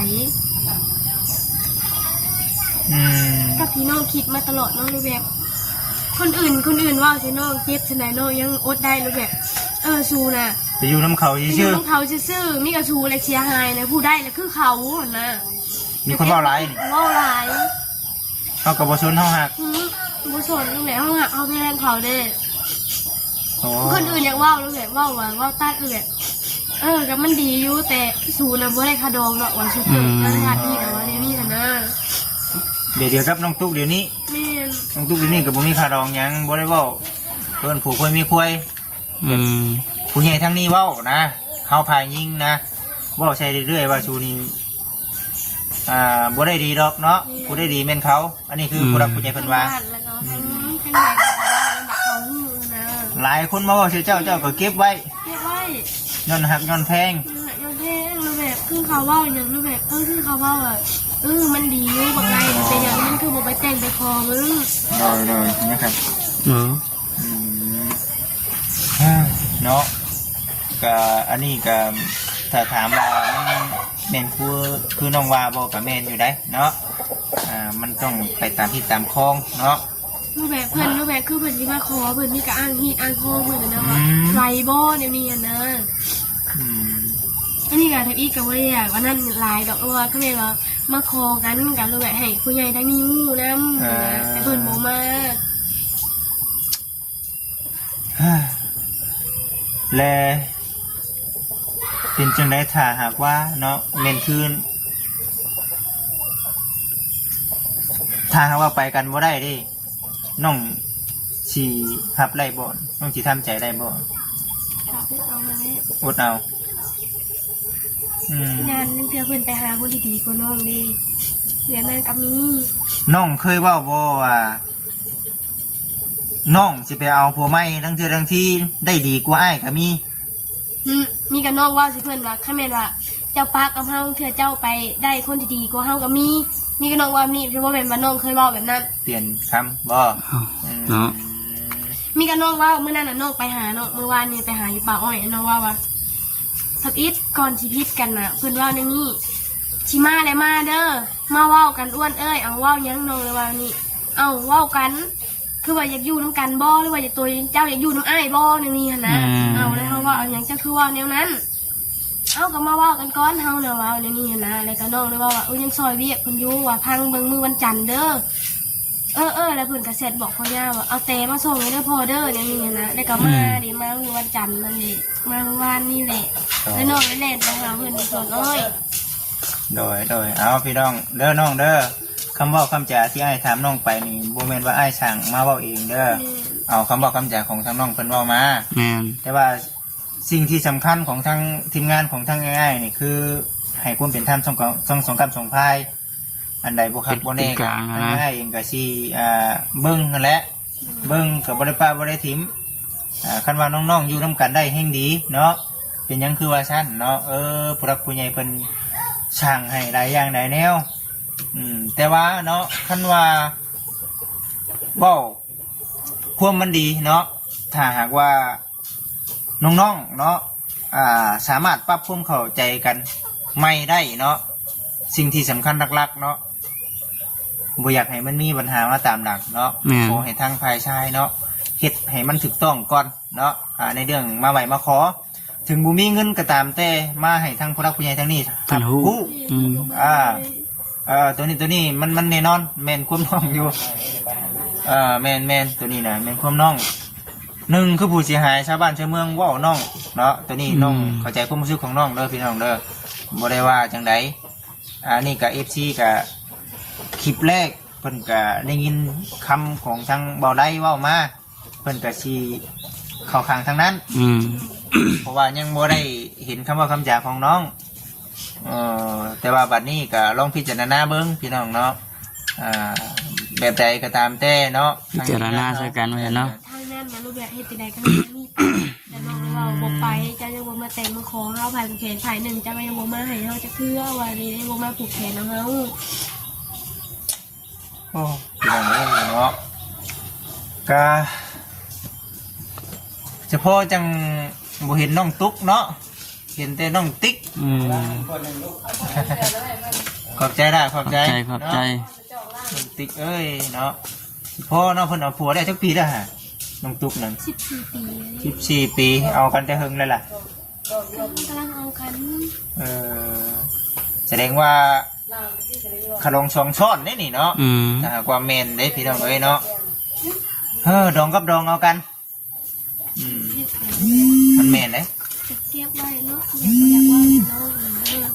ອືມ ກັບທີ່ນ້ອງຄິດມາຕະຫຼອດເນາະ ຫຼືແບບຄົນອື່ນ ຄົນອື່ນເວົ້າໃສ່ນ້ອງເຈັບຊັ້ນໃດ ນ້ອງຍັງອົດໄດ້ ຫຼືແບບ ເອີ ສູນະ ໄປຢູ່ນຳເຂົາຊື່ໆ ໄປຢູ່ນຳເຂົາຊື່ໆ ມີແຕ່ສູແຫຼະເສຍຫາຍນະ ຜູ້ໄດ້ລະຄືເຂົາຫັ້ນນະ. ມີຄົນເວົ້າຫຼາຍ ເວົ້າຫຼາຍ. ເຮົາກໍບໍ່ສົນ ເຮົາຮັກ ອືມ ບໍ່ສົນແຫຼະ ເຮົາຮັກເຮົາແພງເຂົາເດ້. ໂອ້ ຄົນອື່ນຢາກເວົ້າແຫຼະ ເວົ້າວ່າ ເວົ້າຕັດແຫຼະ ເອີ ກໍມັນດີຢູ່ ແຕ່ສູນະບໍ່ໄດ້ຄ່າດອງເນາະ ວ່າສູເກີດມາຊາດນີ້ນະ ວ່າແນວນີ້ນະ. ແບບດຽວກັບນ້ອງຕຸກດຽວນີ້ ແມ່ນ ນ້ອງຕຸກດຽວນີ້ກໍບໍ່ມີຄ່າດອງຫຍັງ ບໍ່ໄດ້ເວົ້າເອີ້ນຜູ້ຄົນມີຄວາຍ. ອືມ ຜູ້ໃຫຍ່ທາງນີ້ເວົ້ານະ ເຮົາຝ່າຍຍິງນະ ເວົ້າໃສ່ເລື້ອຍໆວ່າສູນີ້ ອ່າ ບໍ່ໄດ້ດີດອກເນາະ ແມ່ນ ຜູ້ໄດ້ດີແມ່ນເຂົາ. ອັນນີ້ຄື ອືມ ຜູ້ຫຼັກຜູ້ໃຫຍ່ເພິ່ນວ່າ ອືມ ຫຼາຍຄົນມາເວົ້າໃສ່ເຈົ້າ ເຈົ້າກໍເກັບໄວ້ ເກັບໄວ້ ຍ້ອນຮັກຍ້ອນແພງ ຍ້ອນຮັກຍ້ອນແພງ ຫຼືແບບຄືເຂົາເວົ້າຫຍັງ ຫຼືແບບ ເອີ ຄືເຂົາເວົ້າວ່າ ເອີ ມັນດີຢູ່ ບັກໄລ ເປັນຫຍັງມັນຄືບໍ່ໄປແຕ່ງໄປຂໍມຶງ. ໂດຍໆ ນະຄັບ ເອີ ອືມ ເນາະ ກະ ອັນນີ້ກະ ຖ້າຖາມວ່າມັນແມ່ນຄື ຄືນ້ອງວ່າບໍ່ ກະແມ່ນຢູ່ໃດເນາະ. ອ່າ ມັນຕ້ອງໄປຕາມຮີດຕາມຄອງເນາະ ຮູ້ແບບເພິ່ນ ຮູ້ແບບຄືເພິ່ນຊິມາຂໍ ເພິ່ນມີກະອ້າງຮີດອ້າງຄອງເພິ່ນນະ ອືມ ວ່າໄວບໍ່ແນວນີ້ຫັ້ນນະ. ອືມ ອັນນີ້ກະທຳອິດກະບໍ່ໄດ້ຢາກອັນນັ້ນຫຼາຍດອກ ເພາະວ່າຄັນແມ່ນວ່າມາຂໍກັນ ກະຮູ້ແບບໃຫ້ຜູ້ໃຫຍ່ທາງນີ້ຮູ້ນຳ ອ່າ ແຕ່ເພິ່ນບໍ່ມາ. ແລະ ເປັນຈັ່ງໃດ ຖ້າຫາກວ່າເນາະ ແມ່ນຄື ຖ້າຫາກວ່າໄປກັນບໍ່ໄດ້ເດ້ ນ້ອງຊິຮັບໄດ້ບໍ່? ນ້ອງຊິທຳໃຈໄດ້ບໍ່? ກໍອົດເອົາຫັ້ນແຫຼະ ອົດເອົາ. ອືມ ຢ້ານເທື່ອເພິ່ນໄປຫາຄົນທີ່ດີກວ່ານ້ອງເດ້ ແບບນັ້ນກໍມີ. ນ້ອງເຄີຍເວົ້າບໍ່ວ່າ ນ້ອງຊິໄປເອົາຜົວໃໝ່ ລາງເທື່ອລາງທີໄດ້ດີກວ່າອ້າຍກໍມີ. ອືມ ມີກະນ້ອງເວົ້າໃສ່ເພິ່ນວ່າ ຄັນແມ່ນວ່າເຈົ້າປະກັບເຮົາ ເທື່ອເຈົ້າໄປໄດ້ຄົນທີ່ດີກວ່າເຮົາກໍມີ. ມີກະນ້ອງເວົ້າແບບນີ້ ຄືບໍ່ແມ່ນວ່ານ້ອງເຄີຍເວົ້າແບບນັ້ນ. ປ່ຽນຄຳບໍ່? ເນາະ ອືມ ມີກະນ້ອງເວົ້າ ມື້ນັ້ນນະນ້ອງໄປຫາເນາະ ມື້ວານນີ້ໄປຫາຢູ່ປ່າອ້ອຍ ນ້ອງເວົ້າວ່າ ທຳອິດ ກ່ອນຊິຜິດກັນນະ ເພິ່ນເວົ້າແນວນີ້ ຊິມາແລ້ວມາເດີ ມາເວົ້າກັນອ້ວນເອີຍ. ເອົາ ເວົ້າຫຍັງ? ນ້ອງເລີຍວ່ານີ້ ເອົາ ເວົ້າກັນ ຄືວ່າຢາກຢູ່ນຳກັນບໍ່ ຫຼືວ່າຢາກ ໂຕເຈົ້າຢາກຢູ່ນຳອ້າຍບໍ່ ແນວນີ້ຫັ້ນນະ. ອືມ ເອົາ ແລ້ວເຮົາເວົ້າ ເອົາຫຍັງ ເຈົ້າຄືເວົ້າແນວນັ້ນ? ເອົາ ກໍມາເວົ້າກັນກ່ອນ ເຮົານະ ເວົ້າແນວນີ້ຫັ້ນນະ. ແລ້ວກໍນ້ອງເລີຍເວົ້າວ່າ ເອີ ຍັງຊ່ອຍວຽກເພິ່ນຢູ່ ວ່າພັງເບິ່ງມື້ວັນຈັນເດີ. ເອີໆ ແລ້ວເພິ່ນກໍແຊັດບອກພໍ່ຍ່າວ່າ ເອົາແຕ່ມາສົ່ງໃຫ້ເດີພໍ່ເດີ ແນວນີ້ຫັ້ນນະ. ແລ້ວກໍມາ ອືມ ເດ ມາມື້ວັນຈັນນັ້ນເດ ມາມື້ວານນີ້ແຫຼະ. ແລ້ວນ້ອງໄດ້ແລ່ນໄປຫາເພິ່ນຢູ່ສວນອ້ອຍ. ໂດຍໆ ເອົາ ພີ່ນ້ອງເດີ ນ້ອງເດີ ຄຳເວົ້າຄຳຈາທີ່ອ້າຍຖາມນ້ອງໄປນີ້ ບໍ່ແມ່ນວ່າອ້າຍສ້າງມາເວົ້າເອງເດີ. ແມ່ນ ເອົາຄຳເວົ້າຄຳຈາຂອງທາງນ້ອງເພິ່ນເວົ້າມາ. ແມ່ນ ແຕ່ວ່າສິ່ງທີ່ສຳຄັນຂອງທາງທີມງານຂອງທາງອ້າຍນີ້ ຄືໃຫ້ຄວາມເປັນທຳທັງສອງ ທັງສອງກ້ຳສອງຝ່າຍ. ອັນໃດບໍ່ຄັກບໍ່ແນ່ ເປັນກາງຫັ້ນນະ ທາງອ້າຍເອງກໍຊິ ອ່າ ເບິ່ງຫັ້ນແຫຼະ ເບິ່ງກໍບໍ່ໄດ້ປະບໍ່ໄດ້ຖິ້ມ. ອ່າ ຄັນວ່ານ້ອງໆຢູ່ນຳກັນໄດ້ແຮ່ງດີເນາະ. ເປັນຫຍັງຄືວ່າຊັ້ນເນາະ? ເອີ ຜູ້ຫຼັກຜູ້ໃຫຍ່ເພິ່ນສ້າງໃຫ້ຫຼາຍຢ່າງຫຼາຍແນວ. ອືມ ແຕ່ວ່າເນາະ ຄັນວ່າເວົ້າຄວາມມັນດີເນາະ ຖ້າຫາກວ່າ ນ້ອງໆເນາະ ອ່າ ສາມາດປັບຄວາມເຂົ້າໃຈກັນໃໝ່ໄດ້ເນາະ. ສິ່ງທີ່ສຳຄັນຫຼັກໆເນາະ ບໍ່ຢາກໃຫ້ມັນມີບັນຫາມາຕາມຫຼັງເນາະ. ແມ່ນ ຂໍໃຫ້ທາງຝ່າຍຊາຍເນາະ ເຮັດໃຫ້ມັນຖືກຕ້ອງກ່ອນເນາະ. ອ່າ ໃນເລື່ອງມາໄຫວ້ມາຂໍ ເຖິງບໍ່ມີເງິນກໍຕາມແຕ່ ມາໃຫ້ທາງຜູ້ຫຼັກຜູ້ໃຫຍ່ທາງນີ້ຮັບຮູ້. ອືມ ອ່າ ເອີ ໂຕນີ້ ໂຕນີ້ມັນ ມັນແນ່ນອນ ແມ່ນຄວາມນ້ອງຢູ່. ເອີ ແມ່ນໆ ໂຕນີ້ນະແມ່ນຄວາມນ້ອງ. ໜຶ່ງ ຄືຜູ້ເສຍຫາຍຊາວບ້ານຊາວເມືອງເວົ້ານ້ອງເນາະ. ໂຕນີ້ ອືມ ນ້ອງເຂົ້າໃຈຄວາມຮູ້ສຶກຂອງນ້ອງເດີພີ່ນ້ອງເດີ ບໍ່ໄດ້ວ່າຈັ່ງໃດ. ອັນນີ້ກະ ເອັຟຊີ ກະຄລິບແລກ ເພິ່ນກະໄດ້ຍິນຄຳຂອງທາງເບົາໄດເວົ້າມາ ເພິ່ນກະຊິເຂົ້າຂ້າງທາງນັ້ນ. ອືມ ເພາະວ່າຍັງບໍ່ໄດ້ເຫັນຄຳເວົ້າຄຳຈາຂອງນ້ອງ. ເອີ ແຕ່ວ່າບັດນີ້ກໍລອງພິຈາລະນາເບິ່ງພີ່ນ້ອງເນາະ. ອ່າ ແບບໃດກໍຕາມແຕ່ເນາະ ພິຈາລະນາໃສ່ກັນໄວ້ເນາະ. ທາງນັ້ນນະ ລູກແບບເຮັດຈັ່ງໃດກໍໃຫ້ມັນມີໄປ ແຕ່ນ້ອງເວົ້າບໍ່ໄປ ເຈົ້າຍັງບໍ່ມາແຕ່ງມາຂໍເຮົາ ໃຜຜູກແຂນໃຜໜຶ່ງ ເຈົ້າກໍຍັງບໍ່ມາໃຫ້ເຮົາຈັກເທື່ອ ວ່ານີ້ຍັງບໍ່ມາຜູກແຂນນຳເຮົາ. ໂອ້ ພີ່ນ້ອງເອີຍເນາະ ກະສະເພາະຈັ່ງບໍ່ເຫັນນ້ອງຕຸກເນາະ. ເຫັນແຕ່ນ້ອງຕິກ. ອືມ ຂອບໃຈຫຼາຍ ຂອບໃຈ ຂອບໃຈ ເນາະ ຂອບໃຈ ນ້ອງຕິກເອີຍເນາະ. ພໍເນາະ ເພິ່ນເອົາຜົວໄດ້ຈັກປີແລ້ວຫະ ນ້ອງຕຸກນັ້ນ? ສິບສີ່ປີ ສິບສີ່ປີ ເອົາກັນແຕ່ເຫິງແລ້ວລະ? ກຳລັງເອົາກັນ. ເອີ ສະແດງວ່າຂະດອງສອງຊ້ອນເດ້ນີ້ເນາະ. ອືມ ຖ້າຫາກວ່າແມ່ນເດ້ພີ່ນ້ອງເອີຍເນາະ. ເອີ ດອງກັບດອງເອົາກັນ. ອືມ ມັນແມ່ນເດ້ ເກັບໄວ້ເນາະ ບໍ່ຢາກ ບໍ່ຢາກເວົ້າເນາະ.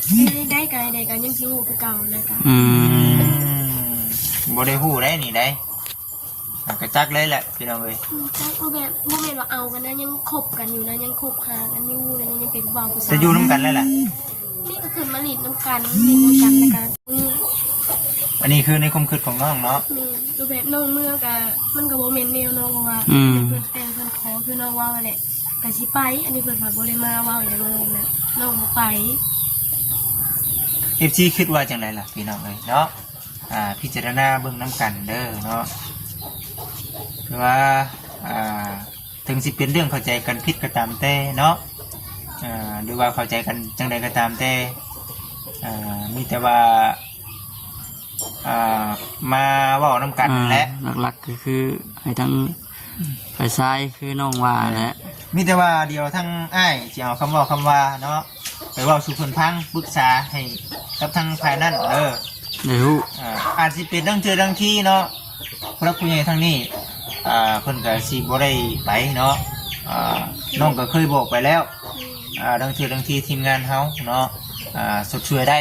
ເອີ ໄດ້ ໄດ້ກະ ໄດ້ກະຍັງຊິຮູ້ຄືເກົ່ານະກະ. ອືມ ອືມ ບໍ່ໄດ້ຮູ້ໄດ໋ນີ້ໄດ໋ ຫາກະຈັກເລີຍແຫຼະພີ່ນ້ອງເອີຍ. ອືມ ຈັກ ບໍ່ແມ່ນ ບໍ່ແມ່ນວ່າເອົາກັນນະ ຍັງຄົບກັນຢູ່ນະ ຍັງຄົບຫາກັນຢູ່ນະ ຍັງເປັນຜູ້ບ່າວຜູ້ສາວ ແຕ່ຢູ່ນຳກັນແລ້ວລະ. ນີ້ກະຂຶ້ນມາຫຼິ້ນນຳກັນ ຫຼິ້ນນຳກັນແລ້ວກະ ອືມ ອັນນີ້ຄືໃນຄວາມຄິດຂອງນ້ອງເນາະ. ແມ່ນ ແບບນ້ອງເມືອກະ ມັນກະບໍ່ແມ່ນແນວນ້ອງ ເພາະວ່າ ອືມ ເພິ່ນແຕ່ງເພິ່ນຂໍ ຄືນ້ອງເວົ້າຫັ້ນແຫຼະ ກະຊິໄປ. ອັນນີ້ເພິ່ນກະບໍ່ໄດ້ມາເວົ້າຫຍັງເລີຍນະ ນ້ອງບໍ່ໄປ. ເອັຟຊີຄິດວ່າຈັ່ງໃດລະພີ່ນ້ອງເອີຍເນາະ. ອ່າ ພິຈາລະນາເບິ່ງນຳກັນເດີເນາະ ຄືວ່າ ອ່າ ເຖິງຊິເປັນເລື່ອງເຂົ້າໃຈກັນຜິດກໍຕາມແຕ່ເນາະ ເອີ ຫຼືວ່າເຂົ້າໃຈກັນຈັ່ງໃດກໍຕາມແຕ່ ເອີ ມີແຕ່ວ່າ ເອີ ມາເວົ້ານຳກັນຫັ້ນແຫຼະ. ອ່າ ຫຼັກໆກໍຄືໃຫ້ທັງຝ່າຍຊາຍຄືນ້ອງວ່າແຫຼະ ມີແຕ່ວ່າດຽວທາງອ້າຍຊິເອົາຄຳເວົ້າຄຳວ່າເນາະ ໄປເວົ້າສູ່ເພິ່ນຟັງ ປຶກສາໃຫ້ກັບທາງຝ່າຍນັ້ນເດີ ໄດ້ຮູ້. ອ່າ ອາດຊິເປັນລາງເທື່ອລາງທີເນາະ ຜູ້ຫຼັກຜູ້ໃຫຍ່ທາງນີ້ ອ່າ ເພິ່ນກະຊິບໍ່ໄດ້ໄປເນາະ. ອ່າ ນ້ອງກະເຄີຍບອກໄປແລ້ວ ອ່າ ລາງເທື່ອລາງທີທີມງານເຮົາເນາະ ອ່າ ຊົດຊ່ວຍໄດ້.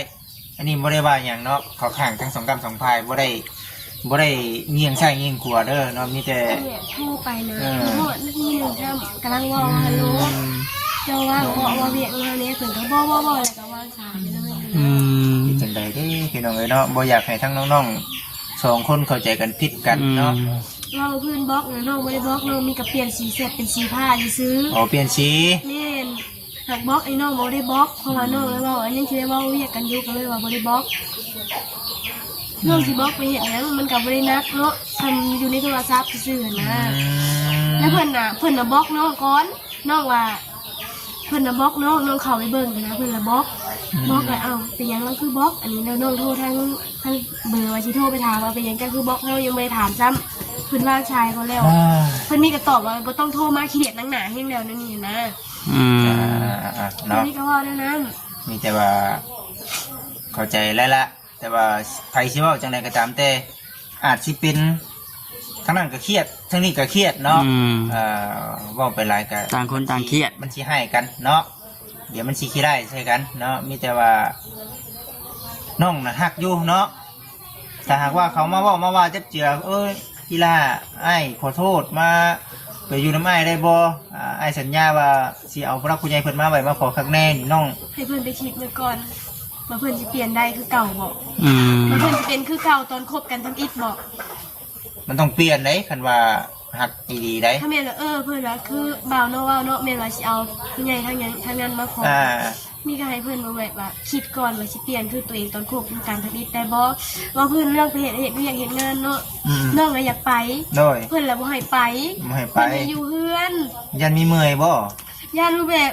ອັນນີ້ບໍ່ໄດ້ວ່າຫຍັງເນາະ ເຂົ້າຂ້າງທັງສອງກ້ຳສອງຝ່າຍ ບໍ່ໄດ້ ບໍ່ໄດ້ງຽງຊ້າຍງຽງຂວາເດີເນາະ ມີແຕ່ໂທໄປເລີຍ ເອີ ໂທຮອດນາທີໜຶ່ງຊ້ຳ ກຳລັງເວົ້າ ອືມ ຮັນໂຫຼ ເຈົ້າວ່າງບໍ່ ເວົ້າວຽກນຳເຮົາແດ່ ເພິ່ນກະບໍ່ ບໍ່ ບໍ່ ແລ້ວກະວາງສາຍໄປເລີຍ. ອືມ ເຮັດຈັ່ງໃດເດ້ພີ່ນ້ອງເອີຍເນາະ ບໍ່ຢາກໃຫ້ທັງນ້ອງໆສອງຄົນເຂົ້າໃຈກັນຜິດກັນເນາະ. ອືມ ເວົ້າເພິ່ນບລັອກນະ ນ້ອງບໍ່ໄດ້ບລັອກ ນ້ອງມີກະປ່ຽນສີແຊັດເປັນສີຟ້າຊື່ໆ. ອໍ ປ່ຽນສີ ແມ່ນ. ຫາກບລັອກນີ້ນ້ອງບໍ່ໄດ້ບລັອກ ເພາະວ່ານ້ອງເລີຍເວົ້າ ອັນຍັງຊິໄດ້ເວົ້າວຽກກັນຢູ່ ກະເລີຍວ່າບໍ່ໄດ້ບລັອກ. ອືມ ນ້ອງຊິບລັອກໄປເຮັດຫຍັງ ມັນກະບໍ່ໄດ້ໜັກເນາະ ສ່ຳຢູ່ໃນໂທລະສັບຊື່ໆຫັ້ນນະ. ອືມ ແລ້ວເພິ່ນນະ ເພິ່ນນະບລັອກນ້ອງກ່ອນ ນ້ອງວ່າ ເພິ່ນນະບລັອກນ້ອງ ນ້ອງເຂົ້າໄປເບິ່ງຫັ້ນນະ ເພິ່ນລະບລັອກ. ອືມ ບລັອກແລ້ວ ເອົ້າ ເປັນຫຍັງລາວຄືບລັອກ ອັນນີ້ ແລ້ວນ້ອງໂທທາງ ທາງເບີວ່າຊິໂທໄປຖາມວ່າເປັນຫຍັງເຈົ້າຄືບລັອກ ເຮົາຍັງບໍ່ໄດ້ຖາມຊ້ຳ ເພິ່ນວາງສາຍກ່ອນແລ້ວ. ອ່າ ເພິ່ນມີກະຕອບວ່າບໍ່ຕ້ອງໂທມາ ຂີ້ດຽດໜັງໜາແຮງແລ້ວ ແນວນີ້ຫັ້ນນະ. ອືມ ອ່າໆໆ ເນາະ ເພິ່ນມີກະເວົ້າແນວນັ້ນ ມີແຕ່ວ່າເຂົ້າໃຈແລ້ວລະ ແຕ່ວ່າໃຜຊິເວົ້າຈັ່ງໃດກໍຕາມແຕ່ ອາດຊິເປັນ ທາງນັ້ນກະຄຽດ ທາງນີ້ກະຄຽດເນາະ. ອືມ ເອີ ເວົ້າໄປຫຼາຍກະ ຕ່າງຄົນຕ່າງຄຽດ ມັນຊິຮ້າຍກັນເນາະ ດຽວມັນຊິຂີ້ຮ້າຍໃສ່ກັນເນາະ. ມີແຕ່ວ່ານ້ອງນະຮັກຢູ່ເນາະ ຖ້າຫາກວ່າເຂົາມາເວົ້າມາວ່າຈັກເທື່ອ ເອີຍ ອີ່ຫຼ້າ ອ້າຍຂໍໂທດ ມາໄປຢູ່ນຳອ້າຍໄດ້ບໍ່? ອາ ອ້າຍສັນຍາວ່າຊິເອົາຜູ້ຫຼັກຜູ້ໃຫຍ່ເພິ່ນມາໄຫວ້ມາຂໍຄັກແນ່ນີ້ ນ້ອງ ໃຫ້ເພິ່ນໄປຄິດເບິ່ງກ່ອນ ວ່າເພິ່ນຊິປ່ຽນໄດ້ຄືເກົ່າບໍ່? ອືມ ວ່າເພິ່ນຊິເປັນຄືເກົ່າຕອນຄົບກັນທຳອິດບໍ່? ມັນຕ້ອງປ່ຽນເດ້ ຄັນວ່າຮັກອີ່ຫຼີໄດ໋. ຖ້າແມ່ນວ່າ ເອີ ເພິ່ນວ່າຄືບ່າວນ້ອງເວົ້າເນາະ ແມ່ນວ່າຊິເອົາຜູ້ໃຫຍ່ທາງຫຍັງ ທາງນັ້ນມາຂໍ ອ່າ ນີ້ກະໃຫ້ເພິ່ນແບບວ່າຄິດກ່ອນວ່າຊິປ່ຽນຄືໂຕເອງຕອນຄົບກັນທຳອິດໄດ້ບໍ່? ເວົ້າເພິ່ນເລື່ອງໄປເຮັດ ເຮັດວຽກເຮັດງານເນາະ. ອືມ ນ້ອງກະຢາກໄປ ໂດຍ ເພິ່ນລະບໍ່ໃຫ້ໄປ ບໍ່ໃຫ້ໄປ ເພິ່ນໃຫ້ຢູ່ເຮືອນ. ຢ້ານມີເມື່ອຍບໍ່? ຢ້ານວ່າແບບ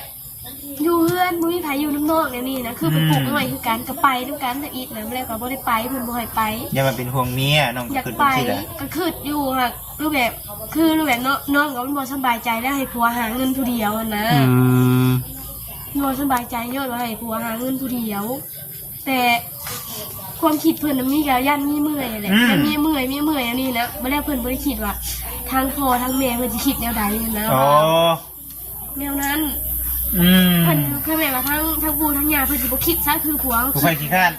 ຢູ່ເຮືອນບໍ່ມີໃຜຢູ່ນຳນ້ອງແນວນີ້ນະ ຄືໄປປູກອ້ອຍຄືກັນ ກະໄປນຳກັນທຳອິດນະ ແລ້ວກະບໍ່ໄດ້ໄປ ເພິ່ນບໍ່ໃຫ້ໄປ. ຢ້ານວ່າເປັນຫ່ວງເມຍ ນ້ອງກະຄຶດຈັ່ງຊີ້ແຫຼະ ກະຄຶດຢູ່ຫັ້ນ ຄືແບບ ຄືແບບເນາະ ນ້ອງກະມັນບໍ່ສະບາຍໃຈ ແລ້ວໃຫ້ຜົວຫາເງິນຜູ້ດຽວຫັ້ນນະ. ອືມ ບໍ່ສະບາຍໃຈຍ້ອນວ່າໃຫ້ຜົວຫາເງິນຜູ້ດຽວ ແຕ່ຄວາມຄິດເພິ່ນນະ ມີກະຢ້ານມີເມື່ອຍແຫຼະ ອືມ ຢ້ານມີເມື່ອຍ ມີເມື່ອຍອັນນີ້ນະ ບາດແລ້ວເພິ່ນບໍ່ໄດ້ຄິດວ່າທາງພໍ່ທາງແມ່ເພິ່ນຊິຄິດແນວໃດຫັ້ນນະ. ອໍ ແນວນັ້ນ ອືມ ເພິ່ນ ຄືແມ່ນວ່າທັງ ທັງປູ່ທັງຍ່າເພິ່ນຊິບໍ່ຄິດຊະ ຄືຜົວເຮົາ ລູກໃພ້ຂີ້ຄ້ານ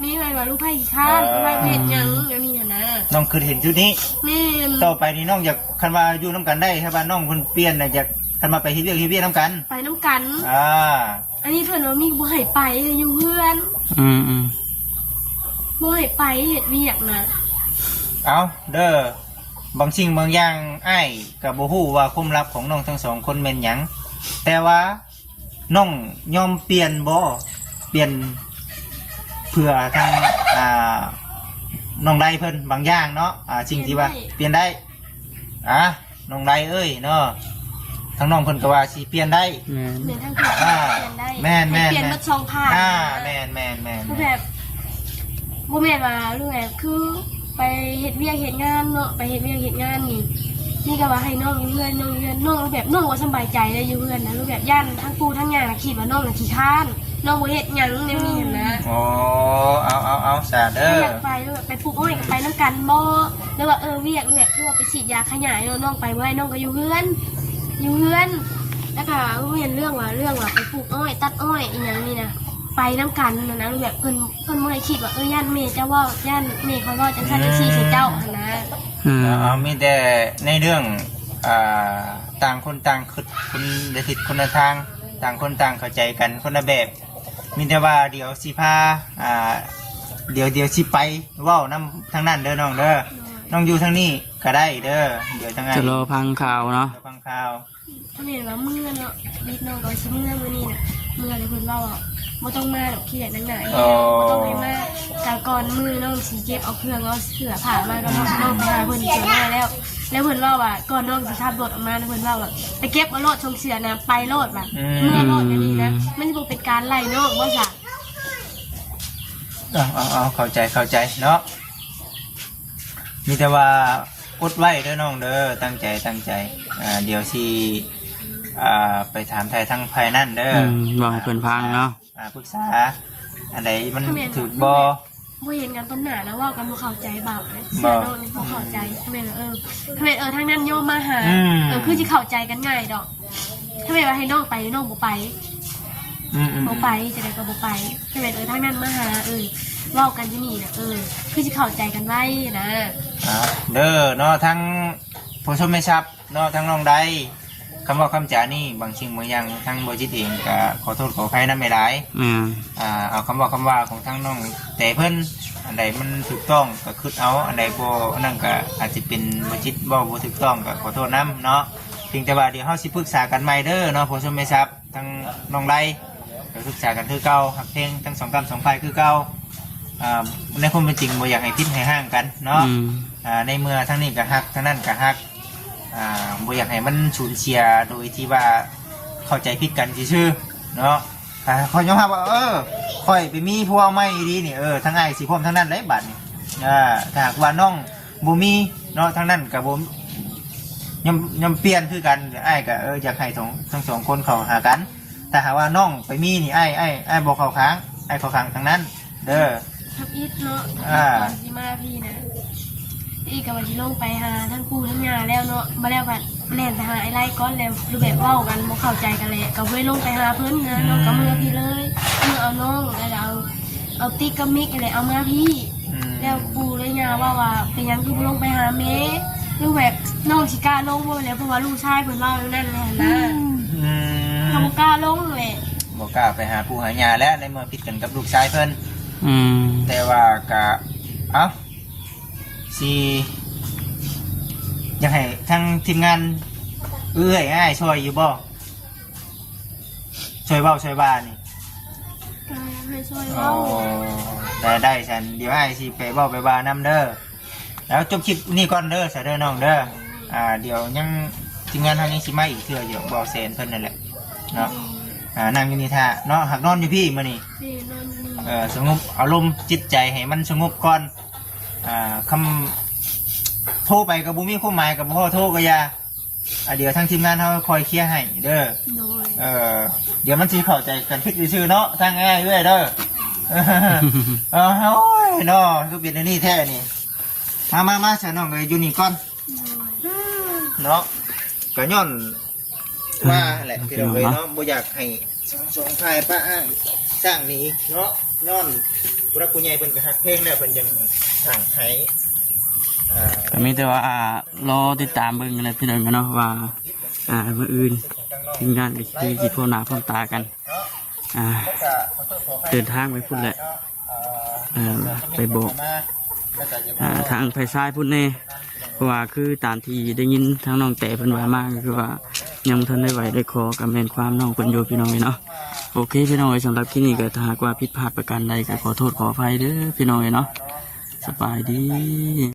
ມີແມ່ນວ່າລູກໃພ້ຂີ້ຄ້ານ ເອີ ລູກໃພ້ບໍ່ເຮັດຫຍັງແນວນີ້ຫັ້ນນະ. ນ້ອງຄຶດເຫັນຈຸດນີ້ ແມ່ນ ຕໍ່ໄປນີ້ນ້ອງຢາກ ຄັນວ່າຢູ່ນຳກັນໄດ້ ຖ້າວ່ານ້ອງເພິ່ນປ່ຽນນະ ຢາກ ຄັນວ່າໄປເຮັດວຽກເຮັດວຽກນຳກັນ ໄປນຳກັນ ອ່າ ອັນນີ້ເພິ່ນວ່າມີ ບໍ່ໃຫ້ໄປ ໃຫ້ຢູ່ເຮືອນ ອືມໆ ບໍ່ໃຫ້ໄປເຮັດວຽກນະ. ເອົາເດີ ບາງສິ່ງບາງຢ່າງ ອ້າຍກະບໍ່ຮູ້ວ່າຄວາມລັບຂອງນ້ອງທັງສອງຄົນແມ່ນຫຍັງ ແຕ່ວ່ານ້ອງຍອມປ່ຽນບໍ່? ປ່ຽນເພື່ອທາງ ອ່າ ນ້ອງໄດເພິ່ນບາງຢ່າງເນາະ ອ່າ ສິ່ງທີ່ວ່າ ປ່ຽນໄດ້ ປ່ຽນໄດ້ ອ່າ ນ້ອງໄດເອີຍເນາະ ທາງນ້ອງເພິ່ນກໍວ່າຊິປ່ຽນໄດ້ ແມ່ນ ແມ່ນ ທາງເພິ່ນ ອ່າ ປ່ຽນໄດ້ ແມ່ນໆໆ ໃຫ້ປ່ຽນໝົດສອງພາກ ອ່າ ນະ ແມ່ນໆໆໆ ຄືແບບ ບໍ່ແມ່ນວ່າ ຫຼືແບບ ຄືໄປເຮັດວຽກເຮັດງານເນາະ ໄປເຮັດວຽກເຮັດງານນີ້ ນີ້ກໍວ່າໃຫ້ນ້ອງຢູ່ເຮືອນ ນ້ອງຢູ່ເຮືອນ ນ້ອງແບບ ນ້ອງບໍ່ສະບາຍໃຈເດ້ຢູ່ເຮືອນນະ ຫຼືແບບ ຢ້ານທາງປູ່ທາງຍ່າຄິດວ່ານ້ອງນະຂີ້ຄ້ານ ນ້ອງບໍ່ເຮັດຫຍັງແນວນີ້ຫັ້ນນະ ອໍ ເອົາໆໆ ສາເດີ ຢາກໄປ ຫຼືແບບ ໄປປູກອ້ອຍກໍໄປນຳກັນບໍ ຫຼືວ່າ ເອີ ວຽກ ແບບ ຄືວ່າໄປສີດຢາຂະຫຍາຍເນາະ ນ້ອງໄປບໍ່ໄດ້ ນ້ອງກໍຢູ່ເຮືອນ ຢູ່ເຮືອນ ແລ້ວກໍບໍ່ແມ່ນເລື່ອງວ່າ ເລື່ອງວ່າໄປປູກອ້ອຍ ຕັດອ້ອຍອີ່ຫຍັງນີ້ນະ ໄປນຳກັນຫັ້ນນະ ແບບເພິ່ນ ເພິ່ນບໍ່ໄດ້ຄິດວ່າ ເອີ ຢ້ານແມ່ເຈົ້າເວົ້າ ຢ້ານແມ່ຂ້ອຍເວົ້າຈັ່ງຊັ້ນຈັ່ງຊີ້ໃສ່ເຈົ້າຫັ້ນນະ ອືມ ເອົາ ມີແຕ່ໃນເລື່ອງ ອ່າ ຕ່າງຄົນຕ່າງຄິດ ຄົນລະທິດຄົນລະທາງ ຕ່າງຄົນຕ່າງເຂົ້າໃຈກັນຄົນລະແບບ ມີແຕ່ວ່າດຽວຊິພາ ອ່າ ດຽວ ດຽວຊິໄປເວົ້ານຳທາງນັ້ນເດີນ້ອງເດີ ນ້ອງຢູ່ທາງນີ້ກໍໄດ້ເດີ ດຽວທາງນັ້ນຈະລໍຟັງຂ່າວເນາະ ລໍຟັງຂ່າວ ຖ້າແມ່ນວ່າເມືອເນາະ ວິດນ້ອງກໍວ່າຊິເມືອມື້ນີ້ນະ ເມືອແລ້ວເພິ່ນເວົ້າວ່າ ບໍ່ຕ້ອງມາດອກ ຂີ້ດຽດໜັກໜາ ອໍ ບໍ່ຕ້ອງໃຫ້ມາ ກະກ່ອນມື້ນ້ອງຊິເກັບເອົາເຄື່ອງເອົາເສື້ອຜ້າມາກໍນ້ອງ ນ້ອງໄປຫາເພິ່ນສ່ວນໜ້ອຍແລ້ວ ແລ້ວເພິ່ນເວົ້າວ່າ ກ່ອນນ້ອງຊິຂັບລົດອອກມາ ເພິ່ນເວົ້າວ່າ ໄປເກັບເອົາໂລດ ສົ່ງເສື້ອນະ ໄປໂລດວ່າ ອືມ ເມືອໂລດ ແບບນີ້ນະ ມັນຊິບໍ່ເປັນການໄລ່ນ້ອງບໍ່ຊະ ເອົາໆໆ ເຂົ້າໃຈ ເຂົ້າໃຈເນາະ ມີແຕ່ວ່າ ອົດໄວ້ເດີນ້ອງເດີ ຕັ້ງໃຈ ຕັ້ງໃຈ ອ່າ ດຽວຊິ ອ່າ ໄປຖາມໄຖ່ທາງຝ່າຍນັ້ນເດີ ອືມ ເວົ້າໃຫ້ເພິ່ນຟັງເນາະ ອ່າ ປຶກສາ ອັນໃດມັນຖືກບໍ່ ບໍ່ເຫັນກັນຕໍ່ໜ້າແລ້ວເວົ້າກັນບໍ່ເຂົ້າໃຈ ບາບເລີຍ ເຊື່ອນ້ອງນີ້ບໍ່ເຂົ້າໃຈ ແມ່ນ ເອີ ແມ່ນ ເອີ ທາງນັ້ນຍອມມາຫາ ອືມ ເອີ ຄືຊິເຂົ້າໃຈກັນງ່າຍດອກ ຖ້າແມ່ນວ່າໃຫ້ນ້ອງໄປ ນ້ອງບໍ່ໄປ ອືມໆໆ ບໍ່ໄປ ຈັ່ງໃດກໍບໍ່ໄປ ຖ້າແມ່ນ ເອີ ທາງນັ້ນມາຫາ ເອີ ເວົ້າກັນຢູ່ນີ້ນະ ເອີ ຄືຊິເຂົ້າໃຈກັນໄວນະ ອ່າ ເດີເນາະ ທັງຜູ້ຊົມແມ່ຊັບເນາະ ທັງນ້ອງໃດ ຄຳເວົ້າຄຳຈານີ້ ບາງສິ່ງບາງຢ່າງ ທາງບໍ່ຈິດເອງກໍຂໍໂທດຂໍອະໄພນຳຫຼາຍໆ ແມ່ນ ອ່າ ເອົາຄຳເວົ້າຄຳວ່າຂອງທາງນ້ອງແຕ່ເພິ່ນ ອັນໃດມັນຖືກຕ້ອງກໍຄິດເອົາ ອັນໃດບໍ່ ອັນນັ້ນກໍອາດຈະເປັນບໍ່ຈິດເວົ້າບໍ່ຖືກຕ້ອງ ກໍຂໍໂທດນຳເນາະ ພຽງແຕ່ວ່າດຽວເຮົາຊິປຶກສາກັນໃໝ່ເດີເນາະ ຜູ້ຊົມແມ່ຊັບ ທັງນ້ອງໄດ ກໍປຶກສາກັນຄືເກົ່າ ຮັກແພງທັງສອງກ້ຳສອງຝ່າຍຄືເກົ່າ ອ່າ ໃນຄວາມເປັນຈິງບໍ່ຢາກໃຫ້ຜິດໃຫ້ຮ້າງກັນເນາະ ອືມ ອ່າ ໃນເມື່ອທາງນີ້ກໍຮັກ ທາງນັ້ນກໍຮັກ ອ່າ ບໍ່ຢາກໃຫ້ມັນສູນເສຍໂດຍທີ່ວ່າເຂົ້າໃຈຜິດກັນຊື່ໆເນາະ ຖ້າຂ້ອຍຍອມຮັບວ່າ ເອີ ຂ້ອຍໄປມີຜົວໃໝ່ອີ່ຫຼີນີ້ ເອີ ທາງອ້າຍຊິພ້ອມທາງນັ້ນເລີຍບາດນີ້ ອ່າ ຖ້າຫາກວ່ານ້ອງ ບໍ່ມີເນາະ ທາງນັ້ນກໍບໍ່ຍອມ ຍອມປ່ຽນຄືກັນ ອ້າຍກໍ ເອີ ຢາກໃຫ້ທັງ ທັງສອງຄົນເຂົ້າຫາກັນ ຖ້າຫາກວ່ານ້ອງໄປມີນີ້ ອ້າຍ ອ້າຍ ອ້າຍບໍ່ເຂົ້າຂ້າງ ອ້າຍເຂົ້າຂ້າງທາງນັ້ນເດີ ທຳອິດເນາະ ອ່າ ກ່ອນຊິມາພີ້ນະ ອີກກໍວ່າຊິລົງໄປຫາທັງປູ່ທັງຍ່າແລ້ວເນາະ ມາແລ້ວກໍແລ່ນໄປຫາອ້າຍໄລກ່ອນແລ້ວ ຫຼືແບບເວົ້າກັນບໍ່ເຂົ້າໃຈກັນແຫຼະ ກໍເລີຍລົງໄປຫາເພິ່ນນະ ອືມ ນ້ອງກໍເມືອພີ້ເລີຍ ເມືອເອົານ້ອງ ແລ້ວກໍເອົາ ເອົາຕິກກັບມິກນີ້ແຫຼະເອົາມາພີ້ ອືມ ແລ້ວປູ່ແລະຍ່າເວົ້າວ່າ ເປັນຫຍັງຄືບໍ່ລົງໄປຫາແມ່ ຫຼືແບບນ້ອງຊິກ້າລົງບໍ່ແລ້ວ ເພາະວ່າລູກຊາຍເພິ່ນເວົ້າແນວນັ້ນແຫຼະນະ ອືມ ກໍບໍ່ກ້າລົງແຫຼະ ບໍ່ກ້າໄປຫາປູ່ຫາຍ່າແລ້ວ ໃນເມື່ອຜິດກັນກັບລູກຊາຍເພິ່ນ ອືມ ແຕ່ວ່າກະ ເອົ້າ ຊິ ຢາກໃຫ້ທາງທີມງານເອື້ອຍອ້າຍຊ່ອຍຢູ່ບໍ່? ຊ່ອຍເວົ້າຊ່ອຍວ່ານີ້ ກໍໃຫ້ຊ່ອຍເວົ້າ ອໍ ໄດ້ ໄດ້ຊັ້ນ ດຽວອ້າຍຊິໄປເວົ້າໄປວ່ານຳເດີ ແລ້ວຈົບຄລິບນີ້ກ່ອນເດີ ຊະເດີນ້ອງເດີ ອ່າ ດຽວຍັງ ທີມງານເຮົາຍັງຊິມາອີກເທື່ອຢູ່ ບໍ່ແສນເພິ່ນນັ້ນແຫຼະເນາະ ອືມ ອ່າ ນັ່ງຢູ່ນີ້ຖ້າເນາະ ຫາກນອນຢູ່ພີ້ມື້ນີ້ ນີ້ນອນຢູ່ນີ້ ເອີ ສະຫງົບອາລົມຈິດໃຈໃຫ້ມັນສະຫງົບກ່ອນ ອ່າ ຄຳໂທໄປກໍບໍ່ມີຄວາມໝາຍ ກໍບໍ່ພໍໂທກໍຢ່າ ອ່າ ດຽວທາງທີມງານເຮົາຄອຍເຄລຍໃຫ້ເດີ ໂດຍ ເອີ ດຽວມັນຊິເຂົ້າໃຈກັນຜິດຊື່ໆເນາະ ທາງອ້າຍເອື້ອຍເດີ ເອີ ໂອ້ຍເນາະ ຄືເປັນອັນນີ້ແທ້ນີ້ ມາ ມາ ມາ ຊະນ້ອງເອີຍ ຢູ່ນີ້ກ່ອນ ໂດຍ ເນາະ ກໍຍ້ອນວ່າແຫຼະ ພີ່ນ້ອງເອີຍເນາະ ບໍ່ຢາກໃຫ້ ສອງຝ່າຍປະອ້າຍສ້າງໜີເນາະ ຍ້ອນຜູ້ຫຼັກຜູ້ໃຫຍ່ເພິ່ນກໍຮັກແພງແລ້ວ ເພິ່ນຈັ່ງສ້າງໃຫ້ ອ່າ ກໍມີແຕ່ວ່າ ອ່າ ລໍຕິດຕາມເບິ່ງແຫຼະພີ່ນ້ອງເນາະ ວ່າ ອ່າ ມື້ອື່ນທີມງານກໍຄືຊິພົບໜ້າພົບຕາກັນ ອ່າ ເດີນທາງໄປພຸ້ນແຫຼະ ອ່າ ໄປບອກ ອ່າ ທາງຝ່າຍຊາຍພຸ້ນແດ່ ເພາະວ່າຄືຕາມທີ່ໄດ້ຍິນທາງນ້ອງແຕເພິ່ນວ່າມາ ກໍຄືວ່າຍັງບໍ່ທັນໄດ້ໄຫວ້ໄດ້ຂໍ ກໍແມ່ນຄວາມນ້ອງເພິ່ນຢູ່ພີ່ນ້ອງເອີຍເນາະ. ໂອເຄພີ່ນ້ອງເອີຍ ສຳລັບຄລິບນີ້ກໍຖ້າຫາກວ່າຜິດພາດປະການໃດກໍຂໍໂທດຂໍອະໄພເດີພີ່ນ້ອງເອີຍເນາະ. ສະບາຍດີ.